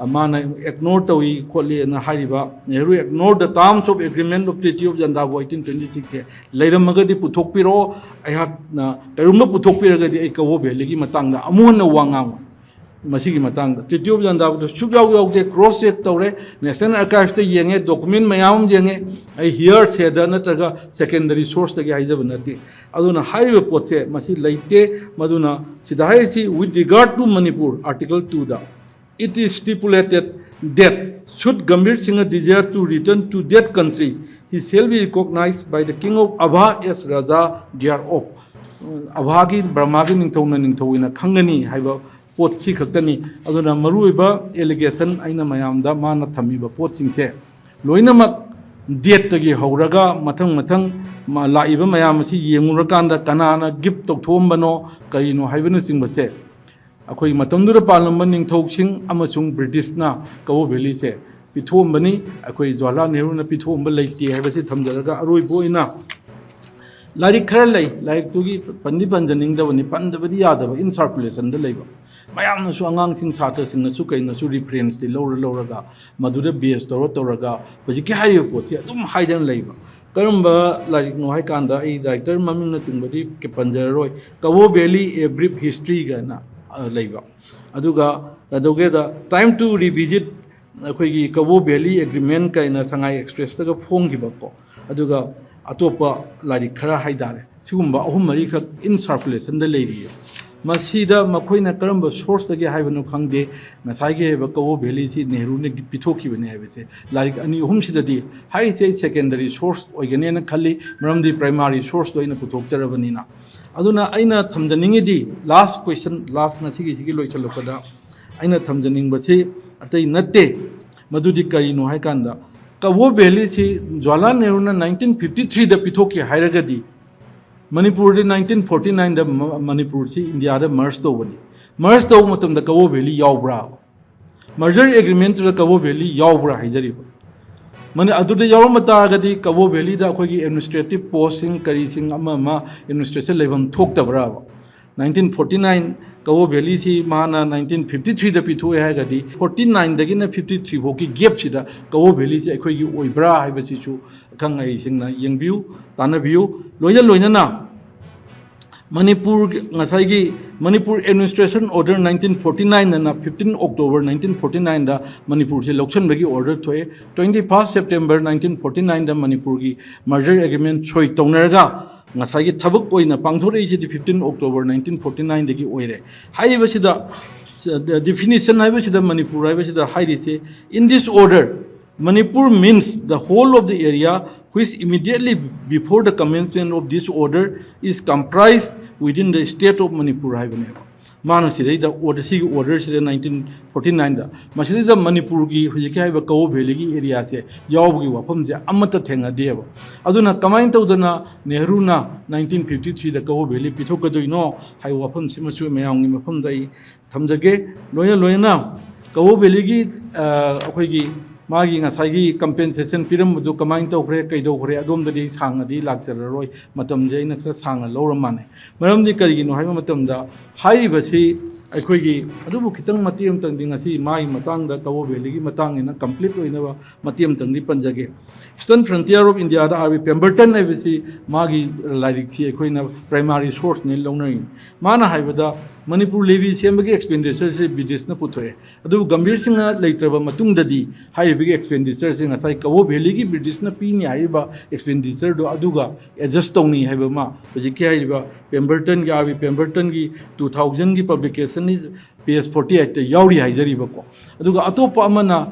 ꯃꯥꯅ ꯏꯒꯅꯣꯔ ꯇꯧꯏ ꯈꯣꯠꯂꯤ ꯑꯅ ꯍꯥꯏꯔꯤꯕ Nehru ignore the terms of agreement of Treaty of Jandabu eighteen twenty six ꯁꯦ ꯂꯩꯔꯝꯃꯒꯗꯤ ꯄꯨꯊꯣꯛꯄꯤꯔꯛꯑꯣ꯫ ꯑꯩꯍꯥꯛꯅ ꯀꯔꯤꯒꯨꯝꯕ ꯄꯨꯊꯣꯛꯄꯤꯔꯒꯗꯤ ꯑꯩ ꯀꯕꯣ ꯚꯦꯂꯤꯒꯤ ꯃꯇꯥꯡꯗ ꯑꯃꯨꯛ ꯍꯟꯅ ꯋꯥ ꯉꯥꯡꯉꯣꯏ꯫ ꯃꯁꯤꯒꯤ ꯃꯇꯥꯡꯗ ꯇ꯭ꯔꯤꯇꯤ ꯑꯣꯐ ꯖꯟꯗꯥꯕꯨꯗ ꯁꯨꯛꯌꯥꯎ ꯌꯥꯎꯗꯦ꯫ ꯀ꯭ꯔꯣꯁ ꯆꯦꯛ ꯇꯧꯔꯦ, ꯅꯦꯁꯅꯦꯜ ꯑꯥꯔꯀꯥꯏꯚꯁꯇ ꯌꯦꯡꯉꯦ, ꯗꯣꯀꯨꯃꯦꯟ ꯃꯌꯥꯝ ꯑꯃ ꯌꯦꯡꯉꯦ꯫ ꯑꯩ ꯍꯤꯌꯔ ꯁꯦꯗ ꯅꯠꯇ꯭ꯔꯒ ꯁꯦꯀꯦꯟꯗꯔꯤ ꯁꯣꯔꯁꯇꯒꯤ ꯍꯥꯏꯖꯕ ꯅꯠꯇꯦ꯫ ꯑꯗꯨꯅ ꯍꯥꯏꯔꯤꯕ ꯄꯣꯠꯁꯦ ꯃꯁꯤ ꯂꯩꯇꯦ꯫ ꯃꯗꯨꯅ ꯁꯤꯗ ꯍꯥꯏꯔꯤꯁꯤ with regard to Manipur, Article twoꯗ it is stipulated that should Gambhir Singh desire to return to that country, he shall be recognized by the King of Abha as Raja thereof. ꯑꯕꯥꯒꯤ, ꯕ꯭ꯔꯍꯃꯥꯒꯤ ꯅꯤꯡꯊꯧꯅ ꯅꯤꯡꯊꯧ ꯑꯣꯏꯅ ꯈꯪꯒꯅꯤ ꯍꯥꯏꯕ ꯄꯣꯠꯁꯤ ꯈꯛꯇꯅꯤ꯫ ꯑꯗꯨꯅ ꯃꯔꯨꯑꯣꯏꯕ ꯑꯦꯂꯤꯒꯦꯁꯟ ꯑꯩꯅ ꯃꯌꯥꯝꯗ ꯃꯥꯅ ꯊꯝꯃꯤꯕ ꯄꯣꯠꯁꯤꯡꯁꯦ ꯂꯣꯏꯅꯃꯛ ꯗꯦꯠꯇꯒꯤ ꯍꯧꯔꯒ ꯃꯊꯪ ꯃꯊꯪ ꯃ-, ꯂꯥꯛꯏꯕ ꯃꯌꯥꯝ ꯑꯁꯤ ꯌꯦꯡꯉꯨꯔꯀꯥꯟꯗ ꯀꯅꯥꯅ ꯒꯤꯐ ꯇꯧꯊꯣꯛꯑꯝꯕꯅꯣ, ꯀꯔꯤꯅꯣ ꯍꯥꯏꯕꯅꯆꯤꯡꯕꯁꯦ ꯑꯩꯈꯣꯏ ꯃꯇꯝꯗꯨꯗ ꯄꯥꯜꯂꯝꯕ ꯅꯤꯡꯊꯧꯁꯤꯡ ꯑꯃꯁꯨꯡ ꯕ꯭ꯔꯤꯇꯤꯁꯅ ꯀꯕꯣ ꯚꯦꯂꯤꯁꯦ ꯄꯤꯊꯣꯛꯑꯝꯕꯅꯤ꯫ ꯑꯩꯈꯣꯏ ꯖꯋꯥꯍꯔꯂꯥꯜ ꯅꯦꯍꯔꯨꯅ ꯄꯤꯊꯣꯛꯑꯝꯕ ꯂꯩꯇꯦ ꯍꯥꯏꯕꯁꯤ ꯊꯝꯖꯔꯒ, ꯑꯔꯣꯏꯕ ꯑꯣꯏꯅ ꯂꯥꯏꯔꯤꯛ ꯈꯔ ꯂꯩ, ꯂꯥꯏꯔꯤꯛꯇꯨꯒꯤ ꯄꯟꯗꯤ ꯄꯟꯖꯅꯤꯡꯗꯕꯅꯤ, ꯄꯟꯗꯕꯗꯤ ꯌꯥꯗꯕ, ꯏꯟ ꯁꯥꯔꯀꯨꯂꯦꯁꯟꯗ ꯂꯩꯕ ꯃꯌꯥꯝꯅꯁꯨ, ꯑꯉꯥꯡꯁꯤꯡ, ꯁꯥꯇ꯭ꯔꯁꯤꯡꯅꯁꯨ ꯀꯩꯅꯁꯨ ꯔꯤꯐꯔꯦꯟꯁꯇꯤ ꯂꯧꯔ ꯂꯧꯔꯒ, ꯃꯗꯨꯗ ꯕꯦꯁ ꯇꯧꯔ ꯇꯧꯔꯒ ꯍꯧꯖꯤꯛꯀꯤ ꯍꯥꯏꯔꯤꯕ ꯄꯣꯠꯁꯤ ꯑꯗꯨꯝ ꯍꯥꯏꯗꯅ ꯂꯩꯕ꯫ ꯀꯔꯝꯕ ꯂꯥꯏꯔꯤꯛꯅꯣ ꯍꯥꯏꯀꯥꯟꯗ, ꯑꯩ ꯗꯥꯏꯔꯦꯛꯇꯔ ꯃꯃꯤꯡꯅꯆꯤꯡꯕꯗꯤ ꯄꯟꯖꯔꯔꯣꯏ, ꯀꯕꯣ ꯚꯦꯂꯤ ꯑꯦ ꯕ꯭ꯔꯤꯐ ꯍꯤꯁꯇ꯭ꯔꯤ ꯀꯥꯏꯅ, ꯑ, ꯂꯩꯕ꯫ ꯑꯗꯨꯒ ꯀꯩꯗꯧꯒꯦꯗ, ꯇꯥꯏꯝ ꯇꯨ ꯔꯤꯚꯤꯖꯤꯠ ꯑꯩꯈꯣꯏꯒꯤ ꯀꯕꯣ ꯚꯦꯂꯤ ꯑꯦꯒ꯭ꯔꯤꯃꯦꯟ ꯀꯥꯏꯅ ꯁꯉꯥꯏ ꯑꯦꯛꯁꯄ꯭ꯔꯦꯁꯇꯒ ꯐꯣꯡꯈꯤꯕꯀꯣ, ꯑꯗꯨꯒ ꯑꯇꯣꯞꯄ ꯂꯥꯏꯔꯤꯛ ꯈꯔ ꯍꯥꯏꯇꯥꯔꯦ, ꯁꯤꯒꯨꯝꯕ ꯑꯍꯨꯝ ꯃꯔꯤꯈꯛ ꯏꯟ ꯁꯥꯔꯀꯨꯂꯦꯁꯟꯗ ꯂꯩꯔꯤꯌꯦ꯫ ꯃꯁꯤꯗ ꯃꯈꯣꯏꯅ ꯀꯔꯝꯕ ꯁꯣꯔꯁꯇꯒꯤ ꯍꯥꯏꯕꯅꯣ ꯈꯪꯗꯦ, ꯉꯁꯥꯏꯒꯤ ꯍꯥꯏꯕ ꯀꯕꯣ ꯚꯦꯂꯤꯁꯤ ꯅꯦꯍꯔꯨꯅ ꯄꯤꯊꯣꯛꯈꯤꯕꯅꯤ ꯍꯥꯏꯕꯁꯦ ꯂꯥꯏꯔꯤꯛ ꯑꯅꯤ ꯑꯍꯨꯝꯁꯤꯗꯗꯤ ꯍꯥꯏꯔꯤꯁꯦ ꯑꯩ ꯁꯦꯀꯦꯟꯗꯔꯤ ꯁꯣꯔꯁ ꯑꯣꯏꯒꯅꯦꯅ ꯈꯜꯂꯤ, ꯃꯔꯝꯗꯤ ꯄ꯭ꯔꯥꯏꯃꯥꯔꯤ ꯁꯣꯔꯁꯇꯣ ꯑꯩꯅ ꯄꯨꯊꯣꯛꯆꯔꯕꯅꯤꯅ꯫ ꯑꯗꯨꯅ ꯑꯩꯅ ꯊꯝꯖꯅꯤꯡꯉꯤꯗꯤ, ꯂꯥꯁ ꯀ꯭ꯋꯦꯁꯟ, ꯂꯥꯁ, ꯉꯁꯤꯒꯤꯁꯤꯒꯤ ꯂꯣꯏꯁꯤꯜꯂꯛꯄꯗ ꯑꯩꯅ ꯊꯝꯖꯅꯤꯡꯕꯁꯤ ꯑꯇꯩ ꯅꯠꯇꯦ꯫ ꯃꯗꯨꯗꯤ ꯀꯔꯤꯅꯣ ꯍꯥꯏꯀꯥꯟꯗ, ꯀꯕꯣ ꯚꯦꯂꯤꯁꯤ ꯖꯋꯥꯍꯔꯂꯥꯜ ꯅꯦꯍꯔꯨꯅ ꯅꯥꯏꯟꯇꯤꯟ ꯐꯤꯐꯇꯤ ꯊ꯭ꯔꯤꯗ ꯄꯤꯊꯣꯛꯈꯤ ꯍꯥꯏꯔꯒꯗꯤ, ꯃꯅꯤꯄꯨꯔꯗꯤ ꯅꯥꯏꯟꯇꯤꯟ ꯐꯣꯔꯇꯤ ꯅꯥꯏꯟꯗ ꯃ-, ꯃꯅꯤꯄꯨꯔꯁꯤ ꯏꯟꯗꯤꯌꯥꯗ ꯃꯔꯖ ꯇꯧꯕꯅꯤ꯫ ꯃꯔꯖ ꯇꯧꯕ ꯃꯇꯝꯗ ꯀꯕꯣ ꯚꯦꯂꯤ ꯌꯥꯎꯕ꯭ꯔꯥ? ꯃꯔꯖꯔ ꯑꯦꯒ꯭ꯔꯤꯃꯦꯟꯇꯨꯗ ꯀꯕꯣ ꯚꯦꯂꯤ ꯌꯥꯎꯕ꯭ꯔꯥ ꯍꯥꯏꯖꯔꯤꯕ꯫ ꯃꯅꯤ ꯑꯗꯨꯗ ꯌꯥꯎꯔꯝꯕ ꯇꯥꯔꯒꯗꯤ ꯀꯕꯣ ꯚꯦꯂꯤꯗ ꯑꯩꯈꯣꯏꯒꯤ administrative postꯁꯤꯡ ꯀꯔꯤꯁꯤꯡ ꯑꯃ ꯑꯃ administration ꯂꯩꯐꯝ ꯊꯣꯛꯇꯕ꯭ꯔꯥꯕ? Nineteen forty nine ꯀꯕꯣ ꯚꯦꯂꯤꯁꯤ ꯃꯥꯅ nineteen fifty threeꯗ ꯄꯤꯊꯣꯛꯑꯦ ꯍꯥꯏꯔꯒꯗꯤ, forty nineꯗꯒꯤꯅ fifty three ꯐꯥꯎꯒꯤ gapꯁꯤꯗ ꯀꯕꯣ ꯚꯦꯂꯤꯁꯤ ꯑꯩꯈꯣꯏꯒꯤ ꯑꯣꯏꯕ꯭ꯔꯥ ꯍꯥꯏꯕꯁꯤꯁꯨ ꯑꯈꯪ ꯑꯍꯩꯁꯤꯡꯅ ꯌꯦꯡꯕꯤꯌꯨ, ꯇꯥꯟꯅꯕꯤꯌꯨ꯫ ꯂꯣꯏꯅ ꯂꯣꯏꯅꯅ ꯃꯅꯤꯄꯨꯔ, ꯉꯁꯥꯏꯒꯤ Manipur Administration Order nineteen forty nine ꯑꯅ fifteen October nineteen forty nineꯗ ꯃꯅꯤꯄꯨꯔꯁꯦ ꯂꯧꯁꯤꯟꯕꯒꯤ order ꯊꯣꯛꯑꯦ꯫ Twenty first September nineteen forty nineꯗ ꯃꯅꯤꯄꯨꯔꯒꯤ merger agreement ꯁꯣꯏ ꯇꯧꯅꯔꯒ ꯉꯁꯥꯏꯒꯤ ꯊꯕꯛ ꯑꯣꯏꯅ ꯄꯥꯡꯊꯣꯔꯛꯏꯁꯤꯗꯤ fifteen October nineteen forty nineꯗꯒꯤ ꯑꯣꯏꯔꯦ꯫ ꯍꯥꯏꯔꯤꯕꯁꯤꯗ definition ꯍꯥꯏꯕꯁꯤꯗ, ꯃꯅꯤꯄꯨꯔ ꯍꯥꯏꯕꯁꯤꯗ ꯍꯥꯏꯔꯤꯁꯦ, "In this order, Manipur means the whole of the area which immediately before the commencement of this order is comprised within the state of Manipur" ꯍꯥꯏꯕꯅꯦꯕ꯫ ꯃꯥꯅ ꯁꯤꯗꯩꯗ order, ꯁꯤꯒꯤ orderꯁꯤꯗ nineteen forty nineꯗ ꯃꯁꯤꯗꯩꯗ ꯃꯅꯤꯄꯨꯔꯒꯤ ꯍꯧꯖꯤꯛꯀꯤ ꯍꯥꯏꯔꯤꯕ ꯀꯕꯣ ꯚꯦꯂꯤꯒꯤ areaꯁꯦ ꯌꯥꯎꯕꯒꯤ ꯋꯥꯐꯝꯁꯦ ꯑꯃꯠꯇ ꯊꯦꯡꯅꯗꯦꯕ꯫ ꯑꯗꯨꯅ ꯀꯃꯥꯏꯅ ꯇꯧꯗꯅ ꯅꯦꯍꯔꯨꯅ nineteen fifty threeꯗ ꯀꯕꯣ ꯚꯦꯂꯤ ꯄꯤꯊꯣꯛꯀꯗꯣꯏꯅꯣ ꯍꯥꯏꯕ ꯋꯥꯐꯝꯁꯤꯃꯁꯨ ꯃꯌꯥꯝꯒꯤ ꯃꯐꯝꯗ ꯑꯩ ꯊꯝꯖꯒꯦ꯫ ꯂꯣꯏꯅ ꯂꯣꯏꯅꯅ ꯀꯕꯣ ꯚꯦꯂꯤꯒꯤ, ꯑ, ꯑꯩꯈꯣꯏꯒꯤ ꯃꯥꯒꯤ ꯉꯁꯥꯏꯒꯤ compensation ꯄꯤꯔꯝꯕꯗꯨ ꯀꯃꯥꯏꯅ ꯇꯧꯈ꯭ꯔꯦ, ꯀꯩꯗꯧꯈ꯭ꯔꯦ, ꯑꯗꯣꯝꯗꯗꯤ ꯑꯩ ꯁꯥꯡꯅꯗꯤ ꯂꯥꯛꯆꯔꯔꯣꯏ, ꯃꯇꯝꯁꯦ ꯑꯩꯅ ꯈꯔ ꯁꯥꯡꯅ ꯂꯧꯔ ꯃꯥꯟꯅꯩ꯫ ꯃꯔꯝꯗꯤ ꯀꯔꯤꯒꯤꯅꯣ ꯍꯥꯏꯕ ꯃꯇꯝꯗ, ꯍꯥꯏꯔꯤꯕꯁꯤ ꯑꯩꯈꯣꯏꯒꯤ, ꯑꯗꯨꯕꯨ ꯈꯤꯇꯪ ꯃꯇꯦꯛ ꯑꯃꯇꯪꯗꯤ ꯉꯁꯤ ꯃꯥꯒꯤ ꯃꯇꯥꯡꯗ, ꯀꯕꯣ ꯚꯦꯂꯤꯒꯤ ꯃꯇꯥꯡꯅꯤꯅ complete ꯑꯣꯏꯅꯕ ꯃꯇꯦꯛ ꯑꯃꯇꯪꯗꯤ ꯄꯟꯖꯒꯦ꯫ Eastern Frontier of Indiaꯗ R V Pemberton ꯍꯥꯏꯕꯁꯤ ꯃꯥꯒꯤ ꯂꯥꯏꯔꯤꯛꯁꯤ ꯑꯩꯈꯣꯏꯅ primary sourceꯅꯤ ꯂꯧꯅꯔꯤꯅꯤ꯫ ꯃꯥꯅ ꯍꯥꯏꯕꯗ ꯃꯅꯤꯄꯨꯔ levy ꯁꯦꯝꯕꯒꯤ expenditureꯁꯤ Britishꯅ ꯄꯨꯊꯣꯛꯑꯦ꯫ ꯑꯗꯨꯕꯨ ꯒꯝꯚꯤꯔ ꯁꯤꯡꯍ ꯂꯩꯇ꯭ꯔꯕ ꯃꯇꯨꯡꯗꯗꯤ ꯍꯥꯏꯔꯤꯕꯒꯤ expenditureꯁꯤ ꯉꯁꯥꯏ ꯀꯕꯣ ꯚꯦꯂꯤꯒꯤ Britishꯅ ꯄꯤꯅꯤ ꯍꯥꯏꯔꯤꯕ expenditureꯗꯣ ꯑꯗꯨꯒ adjust ꯇꯧꯅꯤ ꯍꯥꯏꯕ ꯑꯃ ꯍꯧꯖꯤꯛꯀꯤ ꯍꯥꯏꯔꯤꯕ Pembertonꯒꯤ, R V Pembertonꯒꯤ two thousandꯒꯤ publicationꯅꯤ, page forty eightꯇ ꯌꯥꯎꯔꯤ ꯍꯥꯏꯖꯔꯤꯕꯀꯣ꯫ ꯑꯗꯨꯒ ꯑꯇꯣꯞꯄ ꯑꯃꯅ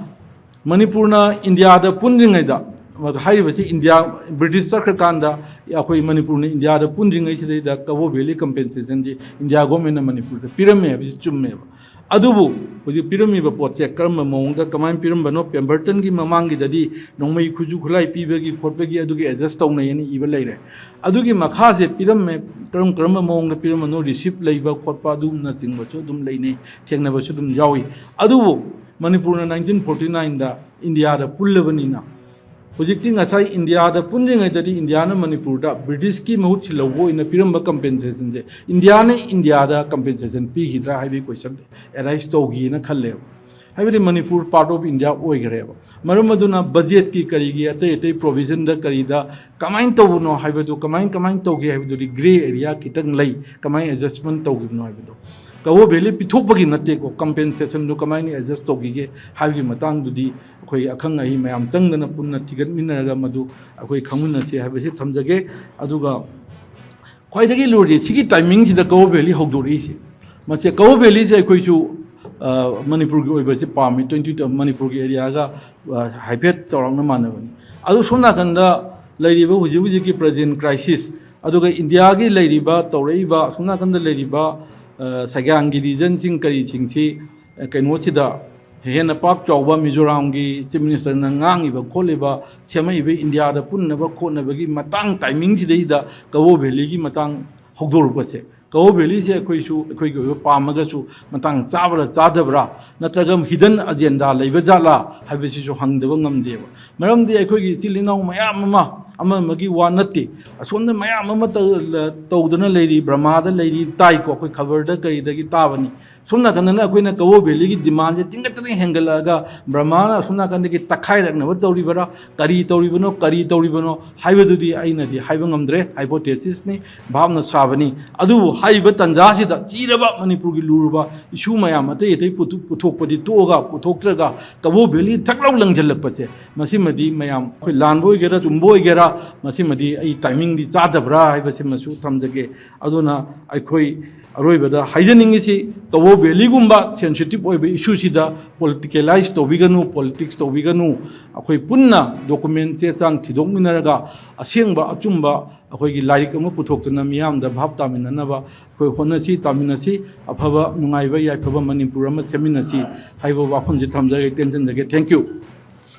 ꯃꯅꯤꯄꯨꯔꯅ ꯏꯟꯗꯤꯌꯥꯗ ꯄꯨꯟꯗ꯭ꯔꯤꯉꯩꯗ, ꯍꯥꯏꯔꯤꯕꯁꯤ ꯏꯟꯗꯤꯌꯥ, ꯕ꯭ꯔꯤꯇꯤꯁ ꯆꯠꯈ꯭ꯔꯀꯥꯟꯗ ꯑꯩꯈꯣꯏ ꯃꯅꯤꯄꯨꯔꯅ ꯏꯟꯗꯤꯌꯥꯗ ꯄꯨꯟꯗ꯭ꯔꯤꯉꯩꯁꯤꯗꯩꯗ ꯀꯕꯣ ꯚꯦꯂꯤ compensationꯗꯤ ꯏꯟꯗꯤꯌꯥ governmentꯅ ꯃꯅꯤꯄꯨꯔꯗ ꯄꯤꯔꯝꯃꯦ ꯍꯥꯏꯕꯁꯤ ꯆꯨꯝꯃꯦꯕ꯫ ꯑꯗꯨꯕꯨ ꯍꯧꯖꯤꯛ ꯄꯤꯔꯝꯃꯤꯕ ꯄꯣꯠꯁꯦ ꯀꯔꯝꯕ ꯃꯑꯣꯡꯗ ꯀꯃꯥꯏꯅ ꯄꯤꯔꯝꯕꯅꯣ? Pembertonꯒꯤ ꯃꯃꯥꯡꯒꯤꯗꯗꯤ ꯅꯣꯡꯃꯩ ꯈꯨꯠꯁꯨ ꯈꯨꯠꯂꯥꯏ ꯄꯤꯕꯒꯤ ꯈꯣꯠꯄꯒꯤ ꯑꯗꯨꯒꯤ adjust ꯇꯧꯅꯩ ꯍꯥꯏꯅ ꯏꯕ ꯂꯩꯔꯦ꯫ ꯑꯗꯨꯒꯤ ꯃꯈꯥꯁꯦ ꯄꯤꯔꯝꯃꯦ, ꯀꯔꯝ ꯀꯔꯝꯕ ꯃꯑꯣꯡꯗ ꯄꯤꯔꯝꯕꯅꯣ, receipt ꯂꯩꯕ ꯈꯣꯠꯄ ꯑꯗꯨꯝꯅꯆꯤꯡꯕꯁꯨ ꯑꯗꯨꯝ ꯂꯩꯅꯩ, ꯊꯦꯡꯅꯕꯁꯨ ꯑꯗꯨꯝ ꯌꯥꯎꯏ꯫ ꯑꯗꯨꯕꯨ ꯃꯅꯤꯄꯨꯔꯅ nineteen forty nineꯗ ꯏꯟꯗꯤꯌꯥꯗ ꯄꯨꯜꯂꯕꯅꯤꯅ ꯍꯧꯖꯤꯛꯇꯤ ꯉꯁꯥꯏ ꯏꯟꯗꯤꯌꯥꯗ ꯄꯨꯟꯗ꯭ꯔꯤꯉꯩꯗꯗꯤ ꯏꯟꯗꯤꯌꯥꯅ ꯃꯅꯤꯄꯨꯔꯗ ꯕ꯭ꯔꯤꯇꯤꯁꯀꯤ ꯃꯍꯨꯠ ꯁꯤꯜꯍꯧꯕ ꯑꯣꯏꯅ ꯄꯤꯔꯝꯕ ꯀꯝꯄꯦꯟꯁꯦꯁꯟꯁꯦ ꯏꯟꯗꯤꯌꯥꯅ ꯏꯟꯗꯤꯌꯥꯗ ꯀꯝꯄꯦꯟꯁꯦꯁꯟ ꯄꯤꯈꯤꯗ꯭ꯔꯥ ꯍꯥꯏꯕꯒꯤ ꯀꯣꯏꯁꯟ ꯑꯦꯔꯥꯏꯁ ꯇꯧꯈꯤꯅ ꯈꯜꯂꯦꯕ꯫ ꯍꯥꯏꯕꯗꯤ ꯃꯅꯤꯄꯨꯔ ꯄꯥꯔꯠ ꯑꯣꯐ ꯏꯟꯗꯤꯌꯥ ꯑꯣꯏꯈ꯭ꯔꯦꯕ꯫ ꯃꯔꯝ ꯑꯗꯨꯅ ꯕꯖꯦꯠꯀꯤ ꯀꯔꯤꯒꯤ ꯑꯇꯩ ꯑꯇꯩ ꯄ꯭ꯔꯣꯚꯤꯖꯟꯗ ꯀꯔꯤꯗ ꯀꯃꯥꯏꯅ ꯇꯧꯕꯅꯣ ꯍꯥꯏꯕꯗꯨ, ꯀꯃꯥꯏ ꯀꯃꯥꯏꯅ ꯇꯧꯒꯦ ꯍꯥꯏꯕꯗꯨꯗꯤ ꯒ꯭ꯔꯦ ꯑꯦꯔꯤꯌꯥ ꯈꯤꯇꯪ ꯂꯩ꯫ ꯀꯃꯥꯏꯅ ꯑꯦꯗꯖꯁꯃꯦꯟ ꯇꯧꯈꯤꯕꯅꯣ ꯍꯥꯏꯕꯗꯣ, ꯀꯕꯣ ꯚꯦꯂꯤ ꯄꯤꯊꯣꯛꯄꯒꯤ ꯅꯠꯇꯦꯀꯣ, ꯀꯝꯄꯦꯟꯁꯦꯁꯟꯗꯨ ꯀꯃꯥꯏꯅ ꯑꯦꯗꯖꯁ ꯇꯧꯈꯤꯒꯦ ꯍꯥꯏꯕꯒꯤ ꯃꯇꯥꯡꯗꯨꯗꯤ ꯑꯩꯈꯣꯏ ꯑꯈꯪ ꯑꯍꯩ ꯃꯌꯥꯝ ꯆꯪꯗꯅ ꯄꯨꯟꯅ ꯊꯤꯒꯠꯃꯤꯟꯅꯔꯒ ꯃꯗꯨ ꯑꯩꯈꯣꯏ ꯈꯪꯃꯤꯟꯅꯁꯤ ꯍꯥꯏꯕꯁꯤ ꯊꯝꯖꯒꯦ꯫ ꯑꯗꯨꯒ ꯈ꯭ꯋꯥꯏꯗꯒꯤ ꯂꯨꯔꯤꯁꯦ ꯁꯤꯒꯤ ꯇꯥꯏꯃꯤꯡꯁꯤꯗ ꯀꯕꯣ ꯚꯦꯂꯤ ꯍꯧꯗꯣꯔꯛꯏꯁꯦ꯫ ꯃꯁꯦ ꯀꯕꯣ ꯚꯦꯂꯤꯁꯦ ꯑꯩꯈꯣꯏꯁꯨ, ꯑ, ꯃꯅꯤꯄꯨꯔꯒꯤ ꯑꯣꯏꯕꯁꯦ ꯄꯥꯝꯃꯤ꯫ ꯇ꯭ꯋꯦꯟꯇꯤ ꯇꯨ ꯃꯅꯤꯄꯨꯔꯒꯤ ꯑꯦꯔꯤꯌꯥꯒ, ꯑ, ꯍꯥꯏꯐꯦꯠ ꯆꯥꯎꯔꯥꯛꯅ ꯃꯥꯟꯅꯕꯅꯤ꯫ ꯑꯗꯨ ꯁꯣꯝ ꯅꯥꯀꯟꯗ ꯂꯩꯔꯤꯕ ꯍꯧꯖꯤꯛ ꯍꯧꯖꯤꯛꯀꯤ ꯄ꯭ꯔꯖꯦꯟ ꯀ꯭ꯔꯥꯏꯁꯤꯁ, ꯑꯗꯨꯒ ꯏꯟꯗꯤꯌꯥꯒꯤ ꯂꯩꯔꯤꯕ, ꯇꯧꯔꯛꯏꯕ ꯑꯁꯣꯝ ꯅꯥꯀꯟꯗ ꯂꯩꯔꯤꯕ, ꯑ, ꯁꯩꯒꯥꯡꯒꯤ ꯔꯤꯖꯟꯁꯤꯡ ꯀꯔꯤꯁꯤꯡꯁꯤ, ꯑ, ꯀꯩꯅꯣꯁꯤꯗ ꯍꯦꯟꯅ ꯄꯥꯛ ꯆꯥꯎꯕ ꯃꯤꯖꯣꯔꯥꯝꯒꯤ ꯆꯤꯐ ꯃꯤꯅꯤꯁꯇꯔꯅ ꯉꯥꯡꯉꯤꯕ ꯈꯣꯠꯂꯤꯕ, ꯁꯦꯝꯃꯛꯏꯕ ꯏꯟꯗꯤꯌꯥꯗ ꯄꯨꯟꯅꯕ ꯈꯣꯠꯅꯕꯒꯤ ꯃꯇꯥꯡ ꯇꯥꯏꯃꯤꯡꯁꯤꯗꯩꯗ ꯀꯕꯣ ꯚꯦꯂꯤꯒꯤ ꯃꯇꯥꯡ ꯍꯧꯗꯣꯔꯛꯄꯁꯦ, ꯀꯕꯣ ꯚꯦꯂꯤꯁꯦ ꯑꯩꯈꯣꯏꯁꯨ ꯑꯩꯈꯣꯏꯒꯤ ꯑꯣꯏꯕ ꯄꯥꯝꯃꯒꯁꯨ ꯃꯇꯥꯡ ꯆꯥꯕ꯭ꯔꯥ ꯆꯥꯗꯕ꯭ꯔꯥ, ꯅꯠꯇ꯭ꯔꯒ ꯍꯤꯗꯟ ꯑꯖꯦꯟꯗꯥ ꯂꯩꯕ ꯖꯥꯠꯂꯥ ꯍꯥꯏꯕꯁꯤꯁꯨ ꯍꯪꯗꯕ ꯉꯝꯗꯦꯕ꯫ ꯃꯔꯝꯗꯤ ꯑꯩꯈꯣꯏꯒꯤ ꯏꯆꯤꯜ ꯏꯅꯥꯎ ꯃꯌꯥꯝ ꯑꯃ, ꯑꯃ ꯑꯃꯒꯤ ꯋꯥ ꯅꯠꯇꯦ, ꯑꯁꯣꯝꯗ ꯃꯌꯥꯝ ꯑꯃ ꯇꯧ-, ꯇꯧꯗꯅ ꯂꯩꯔꯤ, ꯕ꯭ꯔꯃꯥꯗ ꯂꯩꯔꯤ ꯇꯥꯏꯀꯣ, ꯑꯩꯈꯣꯏ ꯈꯕꯔꯗ ꯀꯔꯤꯗꯒꯤ ꯇꯥꯕꯅꯤ꯫ ꯁꯣꯝ ꯅꯥꯀꯟꯗꯅ ꯑꯩꯈꯣꯏꯅ ꯀꯕꯣ ꯚꯦꯂꯤꯒꯤ ꯗꯤꯃꯥꯟꯁꯦ ꯇꯤꯡꯒꯠꯇꯅ ꯍꯦꯟꯒꯠꯂꯛꯑꯒ ꯕ꯭ꯔꯃꯥꯅ ꯑꯁꯣꯝ ꯅꯥꯀꯟꯗꯒꯤ ꯇꯛꯈꯥꯏꯔꯛꯅꯕ ꯇꯧꯔꯤꯕꯔꯥ, ꯀꯔꯤ ꯇꯧꯔꯤꯕꯅꯣ, ꯀꯔꯤ ꯇꯧꯔꯤꯕꯅꯣ ꯍꯥꯏꯕꯗꯨꯗꯤ ꯑꯩꯅꯗꯤ ꯍꯥꯏꯕ ꯉꯝꯗ꯭ꯔꯦ, ꯍꯥꯏꯄꯣꯊꯦꯁꯤꯁꯅꯤ, ꯚꯥꯞꯅ ꯁꯥꯕꯅꯤ꯫ ꯑꯗꯨꯕꯨ ꯍꯥꯏꯔꯤꯕ ꯇꯥꯟꯖꯥꯁꯤꯗ ꯆꯤꯔꯕ ꯃꯅꯤꯄꯨꯔꯒꯤ ꯂꯨꯔꯕ ꯏꯁꯨ ꯃꯌꯥꯝ ꯑꯇꯩ ꯑꯇꯩ ꯄꯨꯊꯣꯛ-, ꯄꯨꯊꯣꯛꯄꯗꯤ ꯇꯣꯛꯑꯒ, ꯄꯨꯊꯣꯛꯇ꯭ꯔꯒ ꯀꯕꯣ ꯚꯦꯂꯤ ꯊꯛ ꯂꯥꯎ ꯂꯪꯁꯤꯜꯂꯛꯄꯁꯦ, ꯃꯁꯤꯃꯗꯤ ꯃꯌꯥꯝ ꯑꯩꯈꯣꯏ ꯂꯥꯟꯕ ꯑꯣꯏꯒꯦꯔꯥ ꯆꯨꯝꯕ ꯑꯣꯏꯒꯦꯔꯥ, ꯃꯁꯤꯃꯗꯤ ꯑꯩ ꯇꯥꯏꯃꯤꯡꯗꯤ ꯆꯥꯗꯕ꯭ꯔꯥ ꯍꯥꯏꯕꯁꯤꯃꯁꯨ ꯊꯝꯖꯒꯦ꯫ ꯑꯗꯨꯅ ꯑꯩꯈꯣꯏ ꯑꯔꯣꯏꯕꯗ ꯍꯥꯏꯖꯅꯤꯡꯉꯤꯁꯤ, ꯀꯕꯣ ꯚꯦꯂꯤꯒꯨꯝꯕ ꯁꯦꯟꯁꯤꯇꯤꯞ ꯑꯣꯏꯕ ꯏꯁꯨꯁꯤꯗ ꯄꯣꯂꯤꯇꯤꯀꯦꯂꯥꯏꯁ ꯇꯧꯕꯤꯒꯅꯨ, ꯄꯣꯂꯤꯇꯤꯛꯁ ꯇꯧꯕꯤꯒꯅꯨ꯫ ꯑꯩꯈꯣꯏ ꯄꯨꯟꯅ ꯗꯣꯀꯨꯃꯦꯟ ꯆꯦ ꯆꯥꯡ ꯊꯤꯗꯣꯛꯃꯤꯟꯅꯔꯒ ꯑꯁꯦꯡꯕ ꯑꯆꯨꯝꯕ ꯑꯩꯈꯣꯏꯒꯤ ꯂꯥꯏꯔꯤꯛ ꯑꯃ ꯄꯨꯊꯣꯛꯇꯨꯅ ꯃꯤꯌꯥꯝꯗ ꯚꯥꯞ ꯇꯥꯃꯤꯟꯅꯅꯕ ꯑꯩꯈꯣꯏ ꯍꯣꯠꯅꯁꯤ, ꯇꯥꯃꯤꯟꯅꯁꯤ꯫ ꯑꯐꯕ ꯅꯨꯡꯉꯥꯏꯕ ꯌꯥꯏꯐꯕ ꯃꯅꯤꯄꯨꯔ ꯑꯃ ꯁꯦꯝꯃꯤꯟꯅꯁꯤ ꯍꯥꯏꯕ ꯋꯥꯐꯝꯁꯤ ꯊꯝꯖꯒꯦ, ꯇꯦꯟꯁꯤꯟꯖꯒꯦ꯫ Thank you꯫